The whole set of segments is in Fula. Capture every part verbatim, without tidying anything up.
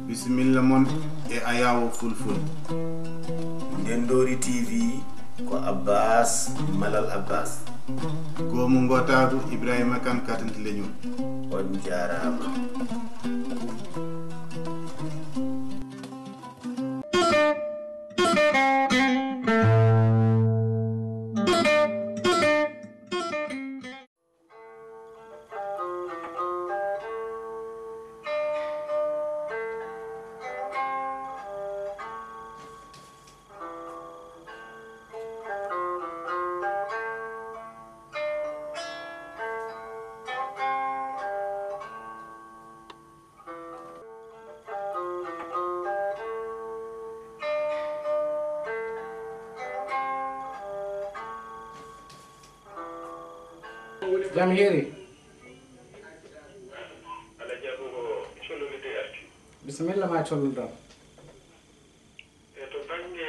Bisimilla mon e Ayaawo Fulful. Ndendoori T V ko Abbas Malal Abbas. Goomu Ngootaagu Ibrahima Kan Katante Leñol. On jaaraama. Jam hiiri. Alhaji Abou ko Colol de arti. Bisimilla ma Colol Dam. E to bannge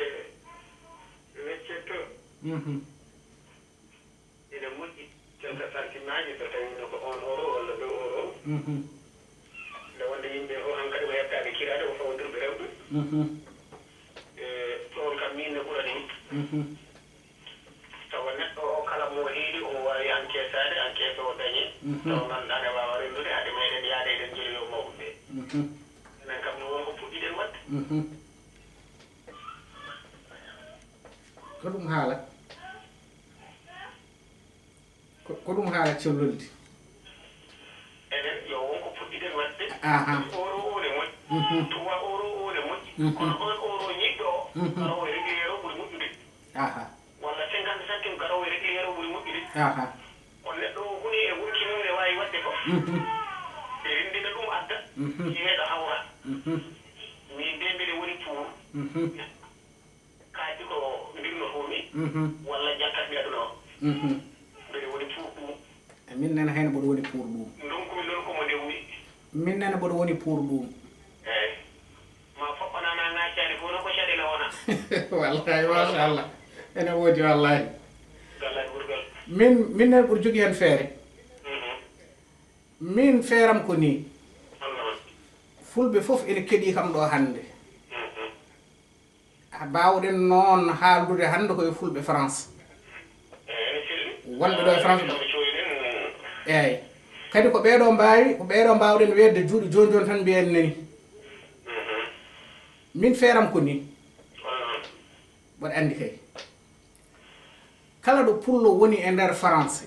weccet to, mhm, ene moƴƴi, caggal santimaaji so tawiino ko un euro walla deux euro. Mhm. Nde wonde yimɓe fof hankadi ko heɓtaaɓe kiraaɗe ko fawondirɓe rewɓe. Mhm. E ɗoon kam miin ne ɓurani. Mhm. Tawa neɗɗo o kala mo heedi omo waawi encaissaade, encaisse o dañee. Mhm. Tawa ngannduɗaa ne waawa renndude hade meɗen yaade eɗen njeroyo mawɓe ɓe. Mhm. Enen kam no won ko puɗɗiɗen waɗde. Mhm. Ko ɗum haala? Ko, ko ɗum haala Colol di? Enen yo won ko puɗɗiɗen waɗde. Aha. Euro o ne moƴƴi. Mhm. Trois euro o ne moƴƴi. Mhm. Kono on euro ñiiɓɗo o, mhm, tawa o régler o ɓuri moƴƴude. Aha. Walla cinquante centimes garoowo e régler o ɓuri moƴƴude. Aha. On neɗɗo o huni e wurki mum ne waawi waɗde fof. Mhm. Ɓe renndina ɗum adda. Mhm. Yeeɗa hawra. Mhm. Min de mbiɗa woni pour. Mhm. Kaaɗi ko mbirnotoo mi. Mhm. Walla jaltatmi aduna o. Mhm. Mbiɗa woni pour ɗum. E min nene hayno mboɗo woni pour ɗum. Ndonkumi noon ko mo ndewmi. Min nene mboɗo woni pour ɗum. Eeyi. Ma foɓɓanaa na ŋaaccaani fof no ko caɗeele wona. Wallahi, machallah. Ene woodi wallahi. Gallal ɓurgal. Min, min nene ɓuri jogii heen feere. Mhm. Min feeram ko nii. Wallaahi. Fulɓe fof ene keɗii kam ɗo hannde. Mhm. Baawɗen noon haaldude hannde ko e fulɓe France. Wonɓe ɗo e France. Eeyi. Kadi ko ɓeeɗo mbaawi, ko ɓeeɗo mbaawɗen weeɗde juuɗe jooni jooni tan mbiyen nani. Min feeram ko nii. Mboɗo anndi kay. Kala ɗo pullo woni e nder France.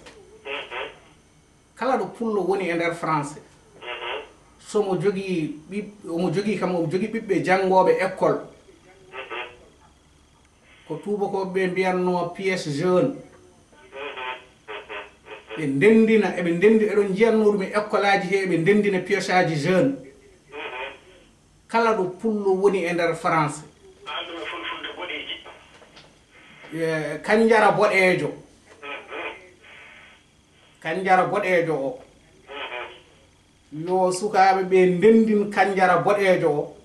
Kala ɗo pullo woni e nder France, so mo jogii ɓiɓ-, omo jogii kam, omo jogii ɓiɓɓe janngooɓe école. Ko tuubakooɓe ɓe mbiyatnoo pièce jaune. Ɓe ndenndina, eɓe ndenndi, eɗon njiyatnoo ɗum e école aji he, eɓe ndenndina pièce aji jaune. Kala ɗo pullo woni e nder France. Haaldu e fulfulde boɗeeji. E, kanjara boɗeejo. Kanjara boɗeejo o. Yo sukaaɓe ɓe ndenndin kanjara boɗeejo o.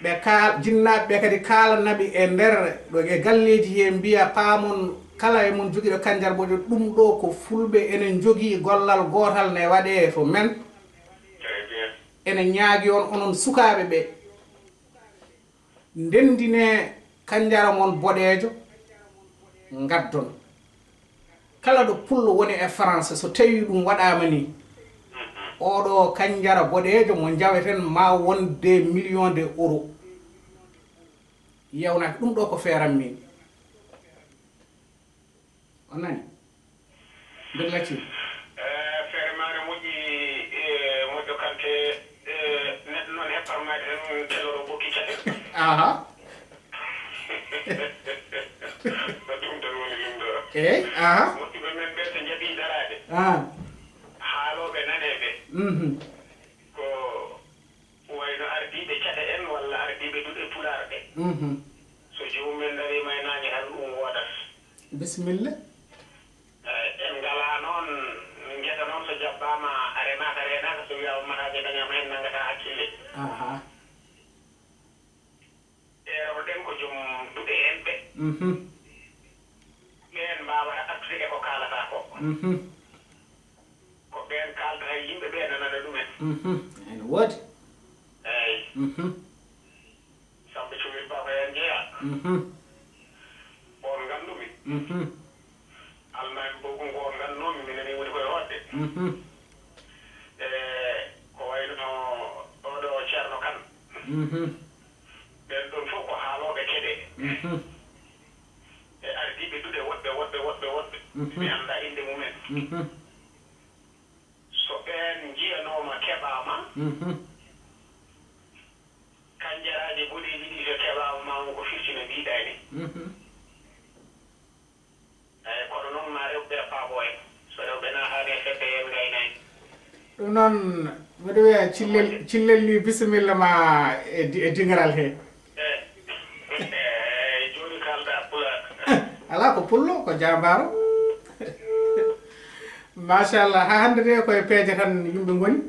Ɓe kaal-, jinnaaɓe ɓe kadi kaalana ɓe e nder ɗo e galleeji he mbiya paamon kala e mon jogiiɗo kanjara boɗeejo, ɗum ɗo ko fulɓe enen njogii gollal gootal ne waɗee to men. Ene ñaagi on onon sukaaɓe ɓe. Ndenndinee kanjara mon boɗeejo, ngaddon. Kala ɗo pullo woni e France, so tawii ɗum waɗaama nii, oɗo kanjara boɗeejo mo njaweten ma won des millions de euros. Yewnaaki ɗum ɗo ko feeram min. On nani? Mbeɗa lacci. Eh, feere ma ne moƴƴi, eh, moƴƴo Kante, eh, neɗɗo noon heɓɓar maayde tan keloro ɓokki cate. Aha. Ko ɗum tan woni ɗum ɗo. Eey, aha. Moƴƴuɓe men ɓe so njaɓi daraade. Ah. Haalooɓe nanee ɓe. Mhm. Ko wayno ardiiɓe caɗe en walla ardiiɓe duɗe pulaar ɗe. Mhm. So joomum en dariima e naange tan ɗum woodat. Bisimilla. Eh, en ngalaa noon, ngesa noon so jabbaama a remaaka reenaaka, so wiyaama mataaje dañaama heen nanngataa hakkille. Aha. Eeroɗen ko joom duɗe en ɓe. Mhm. Ɓeen mbaawata artude e ko kaalataa ko. Mhm. Ko ɓeen kaaldata e yimɓe ɓe nanana ɗumen. Mhm. Ene woodi. Mhm. Samba Cumin Papa Yan Jeya. Mhm. On ngandumi. Mhm. Almaami Bogu ngo on ngannoomi, mi nani woni koye hoɗde. Mhm. E ko wayno oɗo Ceerno Kan. Mhm. Ɓen ɗon fof ko haalooɓe keɗe. Mhm. E ardiiɓe duɗe woɗɓe, woɗɓe, woɗɓe, woɗɓe. Mhm. Mi anndaa innde mumen. Mhm. So ɓeen njiyanooma, keɓaama, mhm, kanjaraaji boɗeeji ɗi so keɓaama, ma won ko firti no mbiɗaa ni. Mhm. Eey, kono noon ma rewɓe paabo en. So rewɓe naataani e fedde, en ngaynaani. Ɗum noon, mbiɗo wiya Cillel, Cillel wi bisimilla ma e di-, e dingiral he. Eey. Eey, jooni kaalɗaa Pulaar. Alaa ko pullo, ko jaambaaro. Machallah, haa hannde de ko e peeje tan yimɓe ngoni.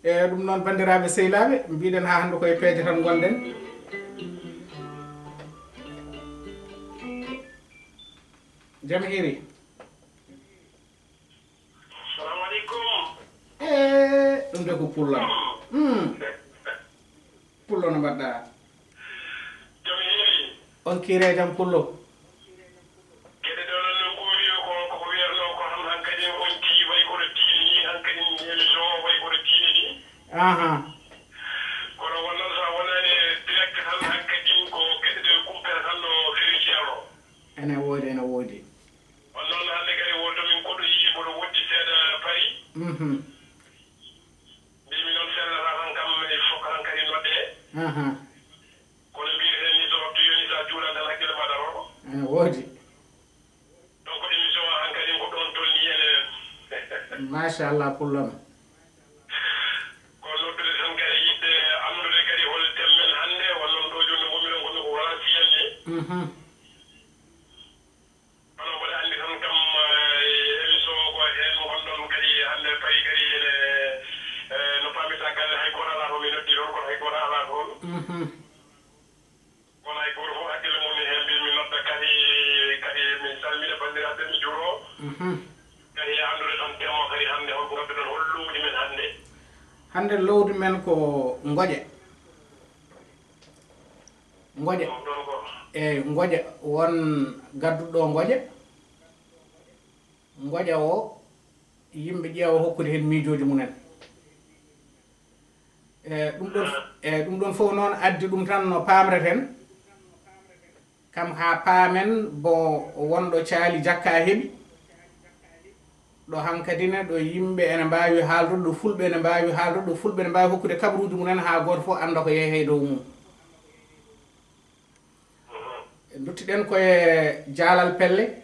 E ɗum noon, banndiraaɓe sehilaaɓe, mbiɗen haa hannde ko e peeje tan ngonɗen. Jam hiiri. Salamu aleykum. E ɗum de ko pullo. Hmm. Pullo, no mbaɗɗaa? Jam hiiri. On kiire jam pullo. Geɗe ɗo noon no nguuri ko, ko ko wiyatnoo ko han, hankadi on tii way kono tiini ni, hankadi émission o way kono tiini ni. Aha. Kono won noon so a wonaani direct tan, hankadi ko geɗe ɗe kumpere tan no feewi Ceerno. Ene woodi, ene woodi. On noon hannde kadi wonto min koɗo yii mboɗo woɗɗi seeɗa Paris. Mhm. Mbimi noon sellata tan kam, il faut que tan kadi nodde. Aha. Kono mbiyeten ni so waktu yoni, so a juulan tan hakkille ma daro. Ene woodi. Donc émission o hankadi ko ɗon tolni ene. Machallah, pullo am. Ko noddude tan kadi yiɗde anndude kadi hol thème men hannde, won noon ɗo jooni ngonmi ɗo ngonmi ko Faransiyen ni. Mhm. Kono mboɗo anndi tan kam, eh, émission o ko heen ngonɗon kadi hannde payi kadi ene, eh, no paamirɗaa galle hay gooto alaa toon, mi noddi toon kono hay gooto alaa toon. Mhm. Kono hay gooto fof hakkille mum ne heen, mbimi nodda kadi, kadi mi salmina banndiraaɓe, mi juuro. Mhm. Kadi e anndude tan thème o kadi hannde holko ngadduɗon, hol lowdi men hannde? Hannde lowdi men ko ngoƴe. Ngoƴa. Eey, ngoƴa won gadduɗo ngoƴa. Ngoƴa o, yimɓe ƴeewa hokkude heen miijooji mumen. E ɗum ɗon, e ɗum ɗon fof noon addi ɗum tan no paamreten, kam haa paamen bo wonɗo caali jakka heɓi. Ɗo hankadi ne, ɗo yimɓe ene mbaawi haaldude, ɗo fulɓe ene mbaawi haaldude, ɗo fulɓe ene mbaawi hokkude kabaruuji mumen haa gooto fof annda ko yehi e dow mum. Nduttiɗen ko e jaalal pelle.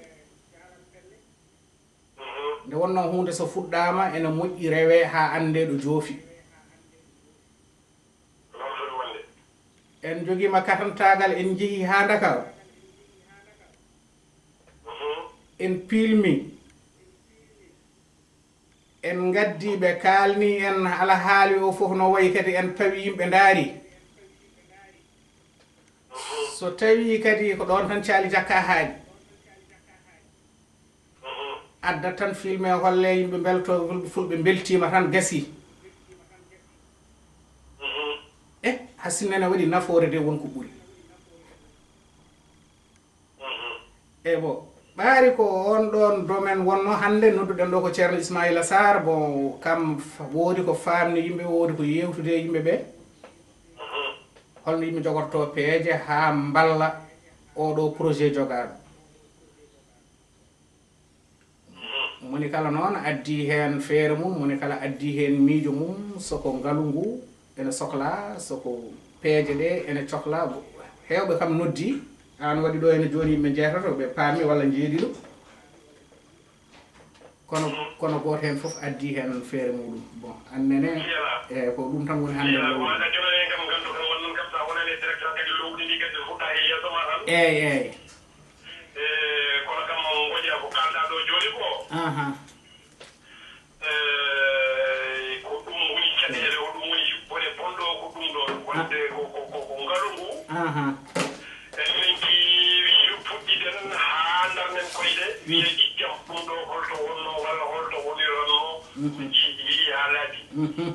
Nde wonnoo huunde so fuɗɗaama, ene moƴƴi rewee haa anndee ɗo joofi. En njogiima katantaagal, en njehii haa Ndakaaru. En pilmi, en ngaddi ɓe, kaalni en alhaali o fof no wayi, kadi en tawi yimɓe ndaari. So tawi kadi ko ɗoon tan caali jakka haaɗi. Adda tan filme, holle yimɓe mbelto, fulɓe mbeltiima tan gasi. E hasinene waɗi nafoore de, won ko ɓuri. E bon, ɓaari ko on ɗoon domaine wonno hannde, nodduɗen ɗo ko Ceerno Ismaila Sarr. Bon, kam f-, woodi ko faamni yimɓe, woodi ko yewtude e yimɓe ɓe. Holno yimɓe jogorto peeje haa mballa oɗo projet jogaaɗo? Moni kala noon addi heen feere mum, moni kala addi heen miijo mum, so ko ngalu ngu ene sokla, so ko peeje ɗe ene cokla. Heewɓe kam noddi, aan waɗi ɗo ene jooni yimɓe njeetato, ɓe paami walla njeeɗiɗo. Kono, kono gooto heen fof addi heen feere muɗum. Bon, annene, e ko ɗum tan woni hannde. Eey, eey. E kono kam ngoƴa ko kaalɗaa ɗo jooni ko. Aha. E ko ɗum woni caɗeele, ko ɗum woni yuɓɓore bonɗo, ko ɗum ɗo. Wonde ko, ko, ko, ko ngalu ngu. Aha. En min keewi puɗɗiɗen haa ndarnen koyɗe, wiye ƴiƴƴam ɗum ɗo holto wonnoo walla holto woniranno, mhm, ko jeyi, yehi haa laaɓi. Mhm.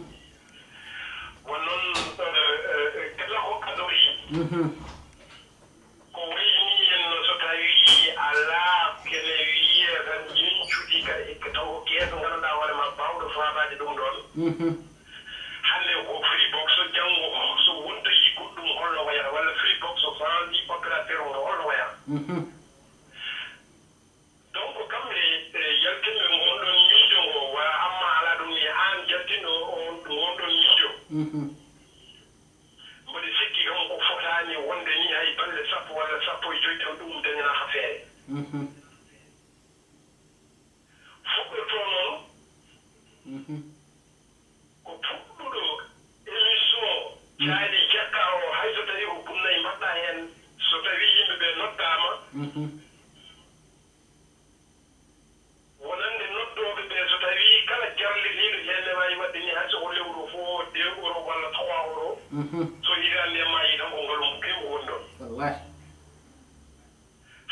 Won noon, eh, Mhm. Ko wayi nii henno, so tawii alaa kene wiyee tan njeñcudi kadi e taw ko keeso ngannduɗaa hoore ma baawɗo faabaade ɗum ɗoon. Mhm. Hannde ko Freebox, janngo so wontoyii goɗɗum holno wayata, walla Freebox so faandii opérateur mum holno wayata. Mhm. Donc kamɓe, e, yaltinɓe ngoon ɗoon miijo ngo, wa amma alaa ɗum ni aan yaltinɗo on ngoon ɗoon miijo. Mhm. Mboɗo sikki kam ko fotaani wonde ni hay balɗe sappo walla sappo e joy tan ɗum dañanaaka feere. Mhm. Fuɗɗotoo noon Mhm. ko puɗɗuɗo émission Caali Jakka o, hay so tawii ko bunnay mbaɗɗaa heen, so tawii yimɓe ɓe noddaama, Mhm. wonande noddooɓe ɓe, so tawii kala jarlitiiɗo heen ne waawi waɗde ni, hay so ko lewru o fof deux euros walla trois euros, Mhm. so hitaande ma yi tan ko ngalu kewu woni ɗoon. Wallahi.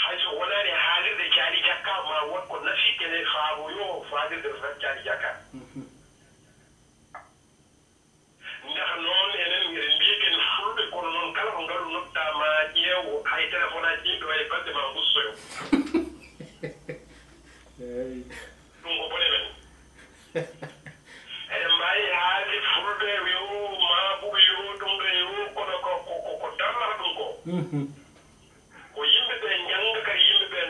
Hay so wonaani haalirde Caali Jakka, ma wood ko nafi kene faaboyoo faalirde Caali Jakka. Mhm. Ndax noon enen eɗen mbiya ken fulɓe, kono noon kala ko ngalu noddaa ma ƴeew hay téléphone aji ɗi ɗo e balɗe ma ngustoyo. Eey. Ɗum ko bone men. Eɗen mbaawi haalde fulɓe yo maabuɓe yo ɗum ɗo yo, kono ko, ko, ko, ko darnata ɗum ko. Mhm. Ko yimɓe ɓe njannga kadi yimɓe ɓe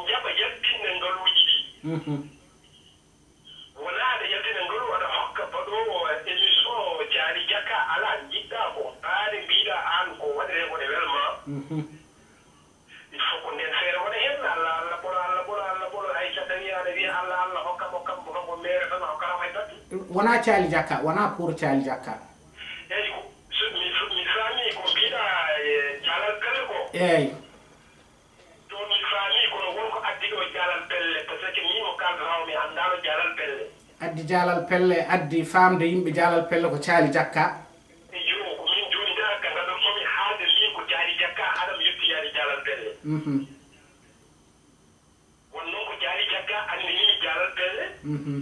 njaɓa yaltinde ngaluuji ɗi. Mhm. Wonaa aɗa yaltina ngalu aɗa hokka baɗoowo émission o Caali Jakka, alaa, njiɗɗaa ko ɓaade mbiɗaa aan ko waɗetee ko ne welma. Mhm. Il faut ko ndeen feere wona heen, Allah, Allah ɓolo, Allah ɓolo, Allah ɓolo, hay so tawii aɗa wiya Allah, Allah hokkam, hokkam, ko kanko meere tan, hokkata hay batte. Wonaa Caali Jakka, wonaa pour Caali Jakka. Eyi, ko, so mi, mi faami ko mbiɗaa e Jaalal Pelle ko. Eey. Ɗoon mi faami, kono won ko addi ɗo Jaalal Pelle, parce que min mo kaaldatnoo mi anndaano Jaalal Pelle. Addi Jaalal Pelle, addi faamde yimɓe Jaalal Pelle ko Caali Jakka. Iyo, ko min jooni tan ka ngadotnoo mi haalde min ko Caali Jakka, haɗa mi yetti yaade Jaalal Pelle. Mhm. Won noon ko Caali Jakka anndinii mi Jaalal Pelle. Mhm.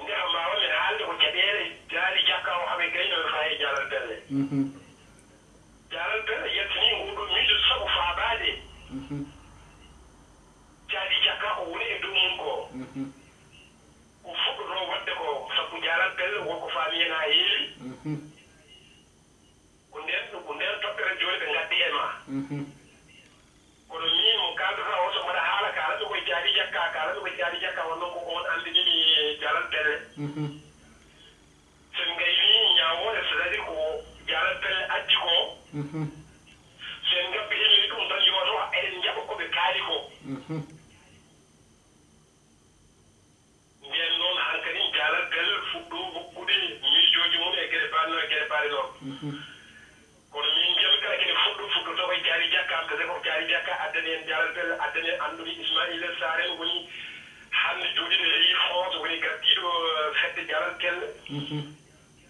Nde kam mbaawa mi haalde ko caɗeele Caali Jakka o haɓe gayno e faa e Jaalal Pelle. Mhm. Jaalal Pelle yaltinii nguu ɗoo miijo sabu faabaade. Mhm. Caali Jakka ko woni e dow mum ko. Mhm. Ko fuɗɗotoo waɗde ko sabu Jaalal Pelle won ko faami heen haa heewi. Mhm. Ko ndeen, ko ndeen toɓɓere jooni ɓe ngaddi e ma. Mhm. Kono miin mo kaaldataa o, so mbaɗa haala, kaalatmi koye Caali Jakka, kaalatmi koye Caali Jakka, won noon ko oon anndinii mi Jaalal Pelle. Mhm. So en ngaynii ñaawoore, c'est-à-dire ko Jaalal Pelle addi ko. Mhm. So en ngabbinii ɗum tan, yo taw eɗen njaɓa ko ɓe kaali ko. Mhm. Ndeen noon, hankadi Jaalal Pelle fuɗɗo hokkude miijooji mum e geɗe baaɗe noon, e geɗe baaɗe noon. Mhm. Kono min mbiyami kala kene fuɗɗo, fuɗɗoto ko e Caali Jakka, am tese ko Caali Jakka addani en Jaalal Pelle, addani en Anndoni Ismaila Sarr en woni hannde jooɗiiɗo e leydi France, woni gardiiɗo, eh, fedde Jaalal Pelle. Mhm.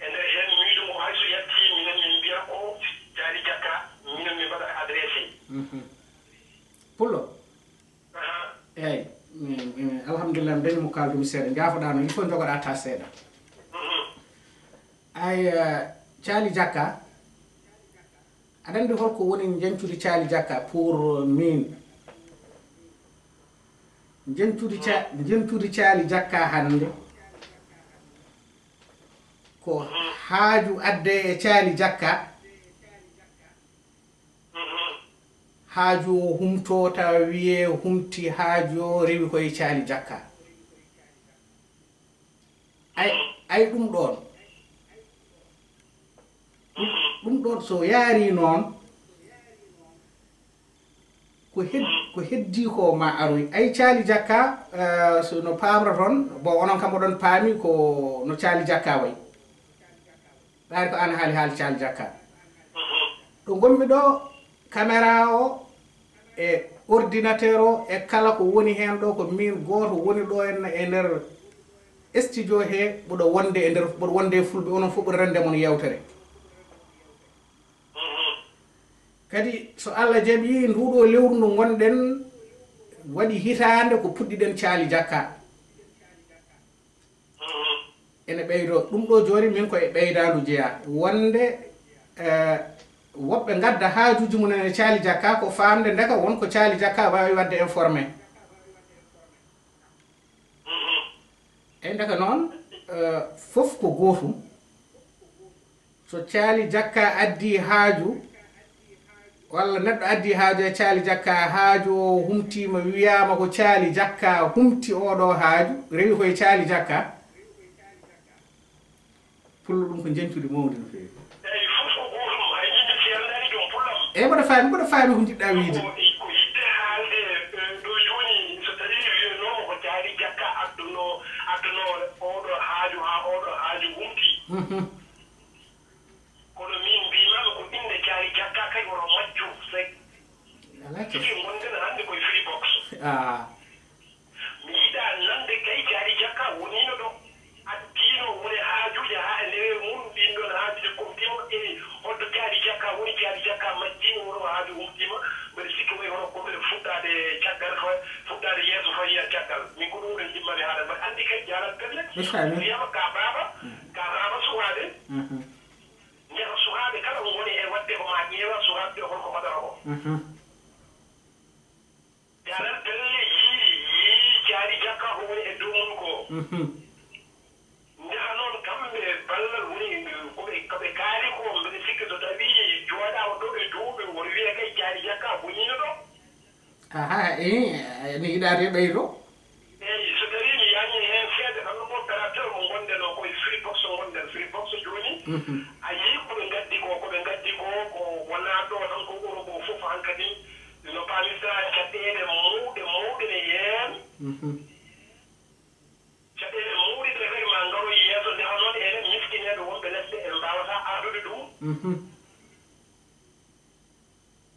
E nder heen miijo ngo hay so yaltii, minen min mbiyata ko Caali Jakka, minen min mbaɗa adressé. Mhm. Pullo. Aha. Eey, mi, mi, alhamdulillah, mi dañi mo kaaldumi seeɗa. Njaafoɗaa noon, il faut njogoɗaa tas seeɗa. Mhm. Ay, eh, Caali Jakka, aɗa anndi holko woni njeñtudi Caali Jakka pour min? Njeñtudi Ca-, njeñtudi Caali Jakka hannde ko haaju adde e Caali Jakka. Mhm. Haaju o humtoo tawa wiyee humti haaju o rewi koye Caali Jakka. Ay, ay ɗum ɗoon. Ɗum, ɗum ɗoon so yaarii noon, ko hed-, ko heddii ko ma aroy. Ay Caali Jakka, eh, so no paamra toon, bon, onon kam oɗon paami ko no Caali Jakka wayi. Ɓaari ko aan haali, haali Caali Jakka. Mhm. Ɗo ngonmi ɗo, caméra o e ordinateur o e kala ko woni heen ɗo, ko miin gooto woni ɗo henna e nder studio he, mboɗo wonde e nder, mboɗo wonde e fulɓe, onon fof ɓuri rende mon yeewtere. Mhm. Kadi so Allah jaɓii, nduɗo lewru ndu ngonɗen waɗi hitaande ko puɗɗiɗen Caali Jakka. Mhm. Ene ɓeydo. Ɗum ɗo jooni min ko e ɓeydaandu jeyaa. Wonde, eh, Woɓɓe ngadda haajuuji mum en e caali jakka, ko faamde ndeka won ko caali jakka waawi waɗde informé. E ndeka noon, eh, fof ko gootum. So caali jakka addi haaju, walla neɗɗo addi haaju e caali jakka, haaju o humtiima, wiyaama ko caali jakka humti oɗo haaju, rewi koye caali jakka. Pullo ɗum ko njeñtudi mawndi no feewi. Eyi, fof ko gootum, hay yimɓe ceerndani joom pullam. Eyi, mboɗo faami, mboɗo faami ko njiɗɗa wiide. Ko, ko yiɗde haalde, eh, ɗo jooni, so tawii wiyanooma ko caali jakka adduno, adduno oɗo haaju, haa oɗo haaju humti. Mhm. Kono min mbiimaami ko innde caali jakka kay woto majju, sek. Alaa kay. Siki ngonɗen hannde koye Freebox. Ah. Mi yiɗaa nande kay caali jakka woniino ɗo. Addiino woni haajuuji haa e ndewe mum ɗiin ɗoon haajuuji, ko mbiimo ƴeewi holto caali jakka woni, caali jakka majjiino, woni o haaju humtiima. Mbeɗa sikki wayi hono ko mbeɗa fuɗɗaade caggal, fa-, fuɗɗaade yeeso fawiya caggal. Min ko ɗum woni njiɗmi haala. Mbeɗa anndi kay jaalal pelle. Mi faami. Wiyama ka baaba, mm, ka baaba sukaaɓe. Mhm. Ndeka sukaaɓe kala ko ngoni e waɗde ko ma ƴeewa sukaaɓe ɓe holko mbaɗata ko. Mhm. Jaalal pelle yii, yii caali jakka ko woni e dow mum ko. Mhm. Ndeka noon kamɓe ballal woni ko ɓe, ko ɓe kaali ko, mbeɗa sikki so tawii jooɗaama ɗo e dow ɓe, woto wiye kay caali jakka boniino ɗo. Aha, eh, ene yiɗaade ɓeydo. Eyi, so tawii mi yañii heen seeɗa, tan ɗum opérateur mo ngonɗen o, ko e Freebox ngonɗen. Freebox jooni, mhm, a yii ko ɓe ngaddi ko, ko ɓe ngaddi ko, ko wonaa ɗo tan, ko Europe o fof hankadi, no paamirtaa caɗeele mawɗe, mawɗe ne heen. Mhm. Caɗeele mawɗe ɗe kadi ma ngaroy yeeso, ndeha noon enen miskineeɓe wonɓe lesɗe en mbaawataa ardude ɗum. Mhm.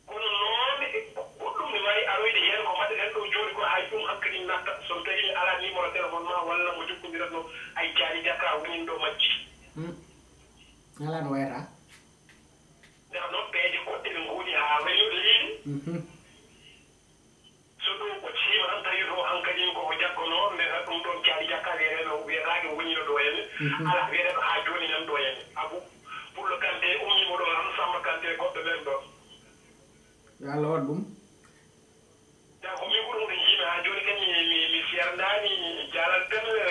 Kono noon, e goɗɗum ne waawi aroyde heen ko mbaɗeten ɗo jooni ko, hay ɗum hankadi natta. So tawii mi alaa numéro téléphone ma walla mo jokkondiratno, ay caali jakka woni ɗo majji. Hmm. Alaa no wayata. Ndeha noon peeje goɗɗe ɗe ngoodi haa wayi no leydi. Mhm. So ɗum ɓocciima tan, tawi ɗo hankadi ko, ko jaggonoo, ndeha ɗum ɗoon caali jakka wiyeteeɗo, wiyetaake woniino ɗo henne. Mhm. Alaa, wiyeteeɗo haa jooni nan ɗo henne. Abu, Pullo Kante ummiima ɗo tan, Samba Kante e goɗɗo ɓeen ɗoon. Yo Allah waɗ ɗum. Ndeha ko min ɓuri ɗum njiimi haa jooni kadi mi, mi, mi seerndaani jaalal pelle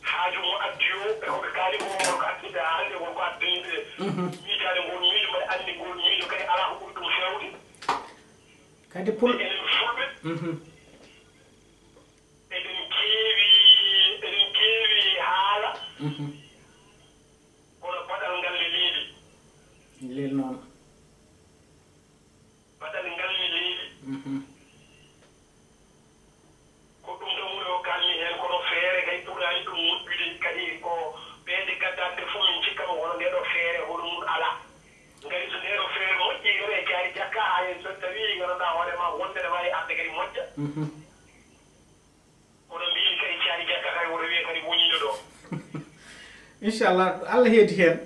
haaju mo addi o, e ko ɓe kaali ko, won ko addinɓe haalde, won ko addinɓe. Mhm. Miijaade ngoon miijo, mbaɗa anndi ngoon miijo kadi alaa ko ɓuri ɗum feewde. Kadi pul- Enen Fulɓe, mhm, eɗen keewi, eɗen keewi haala, mhm, kono baɗal ngal ne leeli. Leeli noon. Baɗal ngal ne leeli. Mhm. Ko ɗum tan woni o kaalmi heen, kono feere kay ɓuraani ɗum moƴƴude kadi ko peeje gaddaɗe ɗe fof min cikkama hono nde ɗo feere hono mum alaa. Ngari so nde ɗo feere moƴƴi kadi e caali jakka, hay so tawii nganndanɗaa hoore ma wonde ne waawi arde kadi moƴƴa. Mhm. Kono mbiimi kadi caali jakka kay woto wiye kadi woniino ɗo. Inchallah, Allah heedi heen.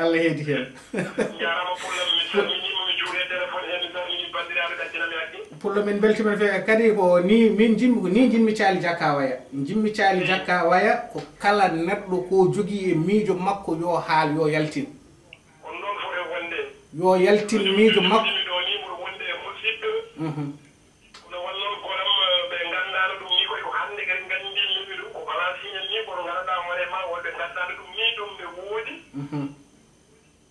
Allah heedi heen. Njaaraama Pullo, mi salminiima, mi juurii e téléphone he, mi salminii banndiraaɓe ɗaccina mi hakke. Pullo, min mbeltiima no feewi. Kadi ko ni min njiɗmi, ko ni njiɗmi caali jakka waya. Njiɗmi caali, mm, jakka waya ko kala neɗɗo ko jogii e miijo makko yo haal, yo yaltin. Ko noon foti wonde. Yo yaltin miijo makko. Ɗo ni mboɗo wonde e musidɓe. Mhm. Kono won noon goram, eh, ɓe nganndaano ɗum ni, koy ko hannde kadi nganndinmi ɓe ɗum, ko Faransiiɓe ni, kono nganndanɗaa hoore ma, won ɓe nganndaano ɗum ni, ɗum ne woodi. Mhm.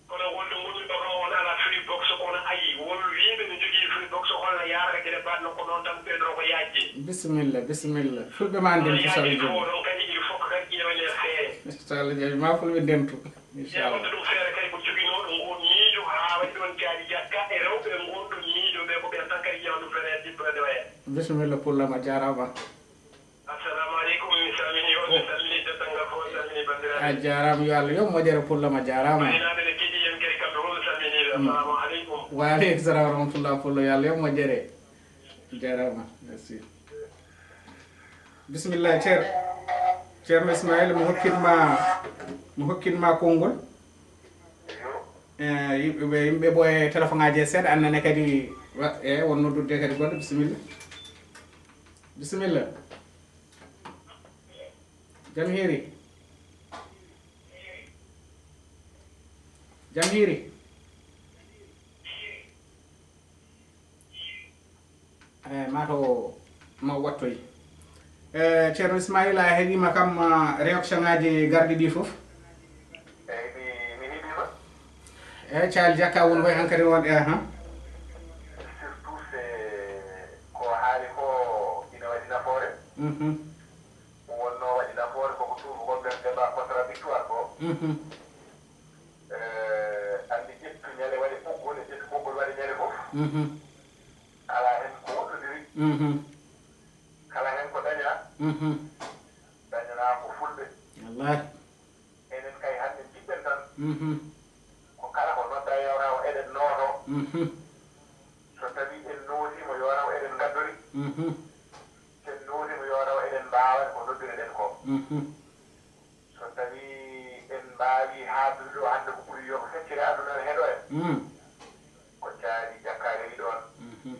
Kono wonde ngonmi ɗo kam, on alaa Freebox, kono ayi, won wiiɓe ne njogii Freebox, holla yaarata gere baɗno ko noon tan, ɓeydoto ko yaajde. Bisimilla, bisimilla. Fulɓe ma ndentu, so Allah jaɓi. Kono yaajde ko ɗon kadi, il faut que kadi ƴeewane feere. So Allah jaɓi, ma fulɓe ndentu. Inchallah. Ƴeewata ɗum feere kadi ko joginooɗo ngoon miijo haa waɗi ɗoon caali jakka e rewɓe e ngoon ɗoon miijo ɓe, ko ɓeen tan kadi ƴeewata ɗum feere e dippere nde waya. Bisimilla Pullo ma, jaaraama. Assalamu aleykum, mi salminii on, mi salminii denndaangal fof, mi salminii banndiraaɓe. A jaaraama, yo Allah yoɓ moƴƴere Pullo ma, jaaraama. Aynaaɓe ne keɗii en kadi kamɓe fof mi salminii ɓe. Mm. Assalamu aleykum. Wa aleykum salam wa rahmatullah Pullo, yo Allah yoɓ moƴƴere. Jaaraama, merci. Bisimilla, Ceer-, Ceerno Ismaila, mi hokkin ma, mi hokkin ma konngol. Eh, yimɓe ɓe, yimɓe ɓo e téléphone aji seeɗa, annene kadi, wa-, eh, won noddude kadi goɗɗo, bisimilla. Bisimilla. Jam hiiri. Jam hiiri. Eh, ma to ma wattoy. Eh, Ceerno Ismaila, a heɗima kam, ah, réaction ngaji garɗi ɗi fof? Eyyi, mi, mi heɗima. Eh, Caali Jakka won koye hankadi won, eh, ha? Surtout c'est ko haali ko ina waɗi nafoore. Mhm. Ko wonno waɗi nafoore ko ko tuuba ko nder débat contradictoire ko. Mhm. Eh, anndi ƴettu ñale waɗi ɓoggol e ƴettu ɓoggol waɗi ñale fof. Mhm. Alaa heen ko woɗɗondiri. Mhm. Kala heen ko dañaa, mhm, dañanaa ko fulɓe. Wallaahi. Enen kay hannde njiɗɗen tan, mhm, ko kala ko noddaa yo taw eɗen nooto. Mhm. So tawii en nootiima yo taw eɗen ngaddori. Mhm. So en nootiima yo taw eɗen mbaawa ko noddureɗen ko. Mhm. So tawii en mbaawii haaldude ɗo hannde ko ɓuri yo ko feccere aduna ne heɗo en. Mm. Ko Caali Jakka rewi ɗoon. Mhm.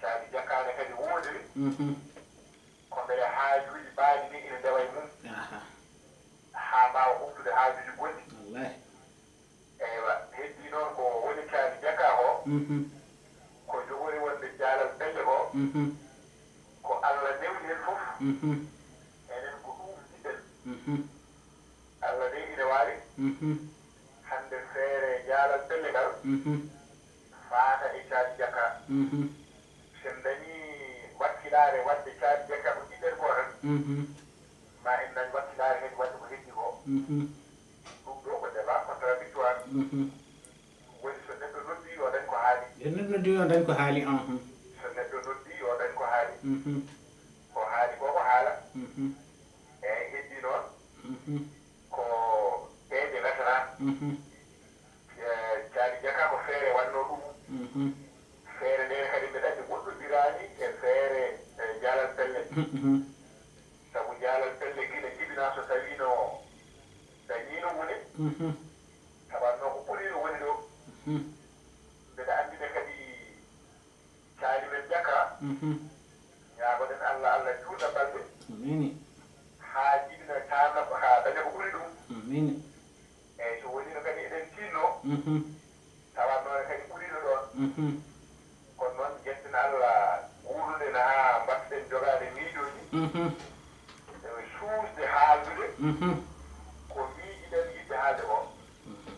Caali Jakka ne kadi woodiri. Mhm. Ko mbele haajuuji baaɗi ni ina ndewa e mum. Aha. Haa mbaawa ɓoftude haajuuji goɗɗi. Wallaahi. Eywa, heddii noon ko woni Caali Jakka ko, mhm, ko jogori wonde jaalal pelle ko, mhm, ko Allah newni heen fof, mhm, enen ko ɗum njiɗen. Mhm. Allah de ina waawi, mhm, hannde feere jaalal pelle ngal, mhm, faata e Caali Jakka. Mhm. So en dañii wakkilaare waɗde Caali Jakka ko njiɗɗen ko tan, mhm, ma en dañ wakkilaare kadi waɗde ko heddii ko. Mhm. Ɗum ɗo ko débat contradictoire. Mhm. Woni so neɗɗo noddi yo dañ ko haali. Yo neɗɗo noddi yo dañ ko haali, ahum. So neɗɗo noddi yo dañ ko haali. Mhm. Ko haali ko ko haala. Mhm. Eyyi, heddii noon. Mhm. Ko peeje ngatata. Mhm. Eh, Caali Jakka ko feere wannoo ɗum. Mhm. Feere nde kadi mbeɗa anndi woɗɗondiraani e feere, eh, jaalal pelle. Mhm. Sabu jaalal pelle gila jibinaa so tawiino dañiino wune. Mhm. Tawanno ko ɓuriino woni ɗo. Mhm. Mbeɗa anndi ne kadi Caali men Jakka. Mhm. Ñaagoɗen Allah, Allah juutna balɗe. Amiin. Haa jibina taanna ko haa daña ko ɓuri ɗum. Amiin. Eyyi, so woniino kadi eɗen tiinno, mhm, tawanno ne kadi ɓuriino ɗoon. Mhm. Kono noon, njetten Allah guurduɗen haa mbaɗten jogaade miijooji. Mhm. E suusde haaldude, mhm, ko miijiɗen yiɗde haalde ko. Mhm.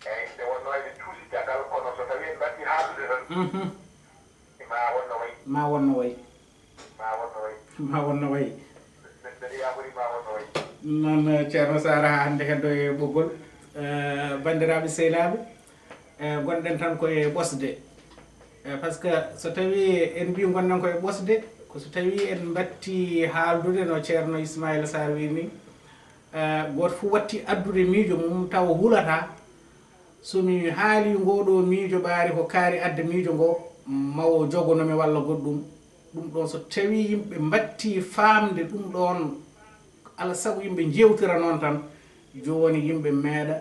Eyyi, nde wonnoo eɗen cuusi caggal, kono so tawii en mbaɗtii haaldude tan, mhm, ma won no wayi. Ma won no wayi. Ma won no wayi. Ma won no wayi. Mbeɗa yaɓori ma won no wayi. Noon, eh, Ceerno Saar, haa hannde heddo e ɓoggol. Eh, banndiraaɓe sehilaaɓe, eh, ngonɗen tan ko e ɓosde. Eh, par ce que so tawii en mbii ngonɗen ko e ɓosde, ko so tawii en mbattii haaldude no Ceerno Ismaila Saar wiyi ni, eh, gooto fof watti addude miijo mum tawa hulataa. So mi haalii ngoo ɗoo miijo ɓaari ko kaari adda miijo ngoo, ma o jogono mi walla goɗɗum. Ɗum ɗoon so tawii yimɓe mbattii faamde ɗum ɗoon, alaa sago yimɓe njeewtira noon tan, jooni yimɓe meeɗa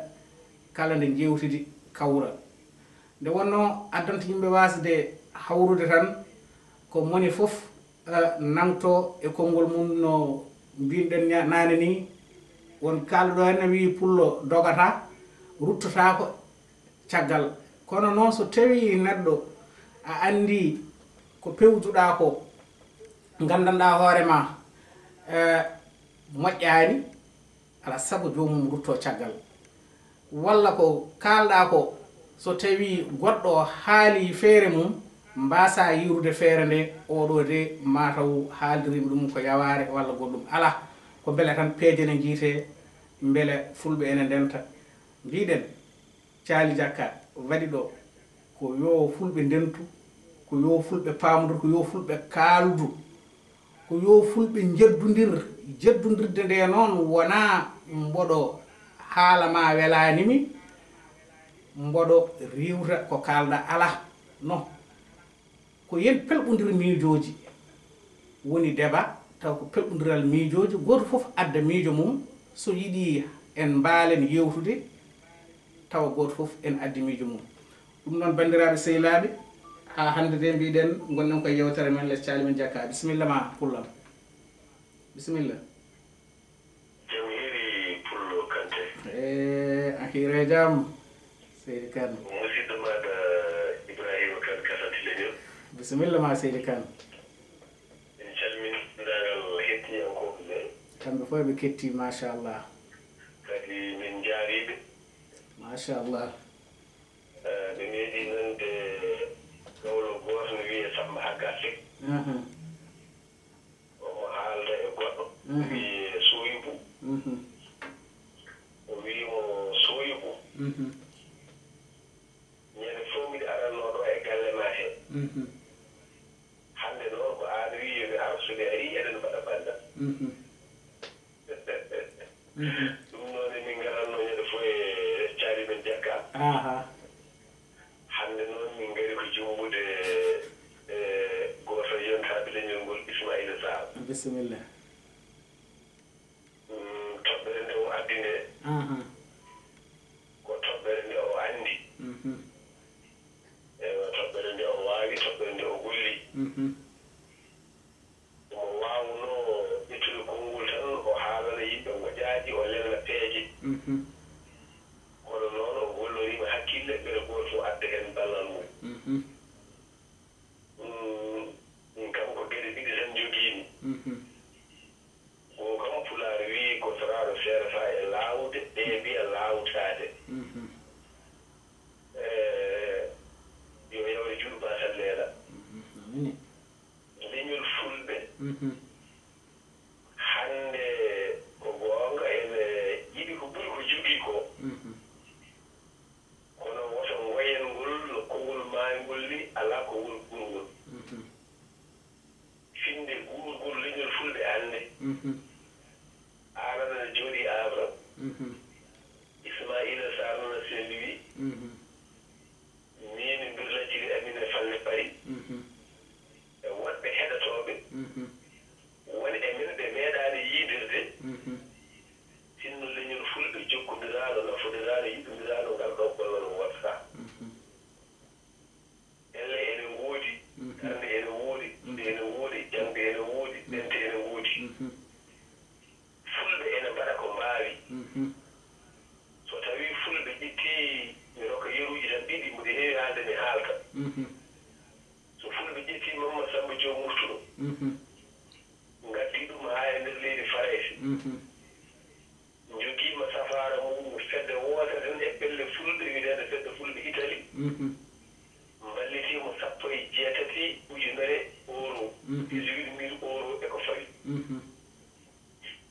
kala nde njeewtidi kawra. Nde wonnoo addanta yimɓe waasde hawrude tan, ko moni fof, eh, nangto e konngol mum no mbinɗen ña-, naane nii, won kaalɗo heen ne wiyi pullo dogataa, ruttotaako caggal. Kono noon so tawii neɗɗo a anndii ko pewjuɗaa ko, nganndanɗaa hoore maa, eh, moƴƴaani, alaa sago joomum ruttoo caggal. Walla ko kaalɗaa ko, so tawii goɗɗo haalii feere mum, mbaasaa yiirude feere nde, oo ɗoo de maa taw haaldirii ɗum ko yawaare walla goɗɗum. Alaa, ko mbele tan peeje ne njiytee, mbele fulɓe ene ndenta. Mbiɗen, Caali Jakka waɗi ɗo, ko yo fulɓe ndentu, ko yo fulɓe paamodor, ko yo fulɓe kaaldu, ko yo fulɓe njeddundir. Jeddundirde nde noon wonaa mboɗo haala ma welaani mi, mboɗo riiwta ko kaalɗa, alaa. No. Ko yen pelɓondir miijooji woni débat, taw ko pelɓondiral miijooji, gooto fof adda miijo mum, so yiɗi en mbaalen yewtude, tawa gooto fof en addi miijo mum. Ɗum noon, banndiraaɓe sehilaaɓe, haa hannde de mbiɗen ngonɗen ko e yewtere men Les Caali Men Jakka. Bisimilla ma, Pullo am. Bisimilla. Jam hiiri Pullo Kante. Eh, a hiire jam. Seydi Kane. Musidɗo maaɗa Ibrahima Kane Kasante Leñol. Bisimilla ma, Seydi Kane. En calmini denndaangal hettiyankooɓe ɓe. Kamɓe fof ɓe ketti, machallah. Kadi min njaariiɓe. Machallah. Eh, ɓe meeɗi nande gawlo gooto no wiyee Samba Hagga Seck. Mhm. Omo haalda e goɗɗo, mhm, wiyee Soyibu. Mhm. O wii mo, "Soyibu, mhm, ñande fof miɗo aranno ɗo e galle ma he. Mhm. Hannde noon ko aan wii yo mi ar, so mi arii eɗen mbaɗa banndam." Mhm. Mhm. Ɗum noon, emin ngaratno ñande fof e caali men Jakka. Aha. Hannde noon, min ngari ko jumbude e gooto e yontaaɓe leñol ngol, Ismaila Sarr. Bisimilla. Mm, toɓɓere nde o addi nde, aha, ko toɓɓere nde o anndi. Mhm. Ewa, toɓɓere nde o waawi, toɓɓere nde o golli. Mhm. Omo waawnoo ƴettude konngol tan, o haalana yimɓe ngoƴaaji, o lelna peeje. Mhm. Kono noon, o golloriima hakkille, mbele gooto fof adda heen ballal mum. Mhm. Mm, min kam ko geɗe ɗiɗi tan njogiimi. Mhm. Goo kam, Pulaar wii, "Gotoraaɗo seerata e laawde, ɓee mbiya laawtaade." Mhm. Eh, yo yawre juuɗe ma tan leela. Mhm. Amine. Leñol Fulɓe, mhm, hannde ko goonga ene yiɗi ko ɓuri ko jogii ko. Mhm. Kono woto ngoyen ngol no konngol maayngol ni, alaa konngol ɓurngol. Mhm. Finnde guurgol leñol Fulɓe hannde. Mhm. Aan aɗa jooɗii Havre. Mhm. Ismaila Sarr nana Saint-Louis. Mhm. Miin e mbirlacciri amin e Falde Paris. Mhm. E woɗɓe heɗotooɓe. Mhm. Won e men ɓe meeɗaani yiidirde. Mhm. Sinno leñol Fulɓe jokkondiraaɗo, nafondiraaɗo, yiɗondiraaɗo, ngal ɗoo gollal woodataa. Mhm. Elle ene ngoodi, mhm, darnde ene woodi, mhm, ɗuɗe ene ngoodi, jaŋde ene woodi, mhm, ɓente ene ngoodi. Mhm. Fulɓe ene mbaɗa ko mbaawi. Mhm. So tawii Fulɓe ƴettii, mi rokka yeruuji tan ɗiɗi, mboɗo heewi haalde, mi haalta. Mhm. So Fulɓe ƴettii Mamma Samba Joom Murtuɗo, mhm, ngaddi ɗum haa e nder leydi Farayse, mhm, njogiima safaara mum, fedde wootere tan e pelle Fulɓe, wiyeteende Fedde Fulɓe Itali, mhm, mballitii mo sappo e jeetati ujunere euro, mhm, dix-huit mille euro e ko fawi. Mhm.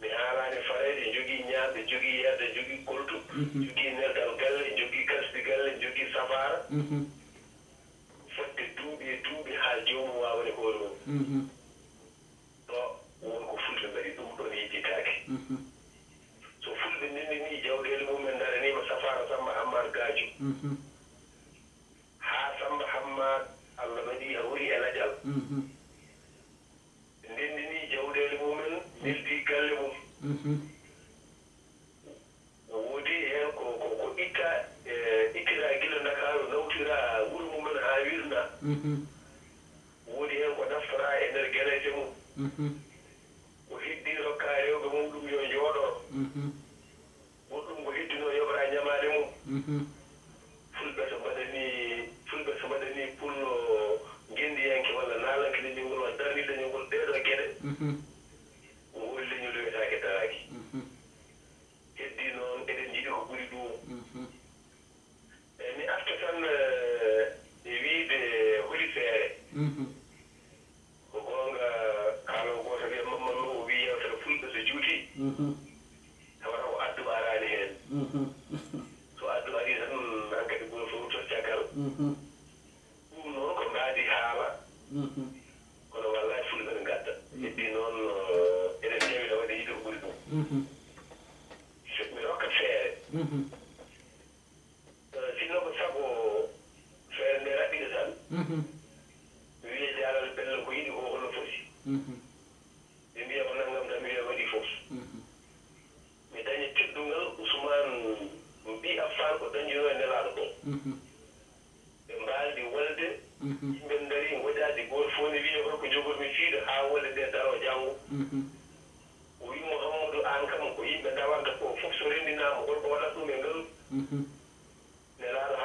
Mi haalaani Farayse, jogii ñaamde, jogii yarde, jogii koltu, mhm, jogii nelgal galle, jogii kasdi galle, jogii safaara. Mhm. Fodde duuɓi e duuɓi haa joomum waawani hoore mum. Mhm. Ɗo won ko Fulɓe mbaɗi, ɗum ɗoon yejjitaaki. Mhm. So Fulɓe ndendinii jawɗeele mum en, ndaraniima safaara Sammba Hammaat Gaajo. Mhm. Haa Sammba Hammaat, Allah waɗi hawri e lajal. Mhm. Ndenndinii jawɗeele mum en, neldi galle mum. Mhm. Woodi heen ko, ko, ko itta, e, ittira gila Ndakaaru, nawtira wuro mum en haa wirna. Mhm. Woodi heen ko naftora e nder geleyse mum. Mhm. Ko heddii rokka rewɓe mum ɗum yo njooɗo. Mhm. Goɗɗum ko heddinoo yoɓra ñamaale mum. Mhm. Fulɓe so mbaɗanii, Fulɓe so mbaɗanii pullo ngenndiyanke walla naalanke leñol ngol walla darnii leñol ngol ɗee ɗoo geɗe, mhm, ngol leñol wiyetaake daraaki. Mhm. Heddii noon, eɗen njiɗi ko ɓuri ɗum. Mhm. Eyi, mi arta tan, eh, e wiyde holi feere. Mhm. Ko goonga, kaaloowo gooto wiya Mamman Lo, o wiyi yewtere Fulɓe so juutii, mhm, tawata ko addu araani heen. Mhm. So addu arii tan, hankadi gooto fof ruttoto caggal. Mhm. Ɗum noon ko mbaadi haala. Mhm. Kono wallaahi Fulɓe ne ngadda. Mhm. Heddii noon, eh, eɗen njawi tawa eɗen yiɗi ko ɓuri ɗum. Mhm. Mi rokka feere. Mhm. Eh, sinno ko sago feere nde raɓɓiɗo tan, mhm, mi wiya jaalal bello ko yiɗi ko holno foti. Mhm. Ɓe mbiya ko nanngam tan, mi wiya waɗi fof. Mhm. Mi daña teddungal Ousmane Mbi Affan ko dañdunoo e nelaaɗo ɗo. Mhm. Ɓe mbaaldi wolde, mhm, yimɓe ndarii ngoƴaaji, gooto fof ne wiya holko njogormi fiiɗo haa wolde nde daroo janngo. Mhm. O wi Mouhamadou, aan kam ko yimɓe ndawanta ko fof so renndinaama, holko waɗata ɗum e ngalu? Mhm. Nelaaɗo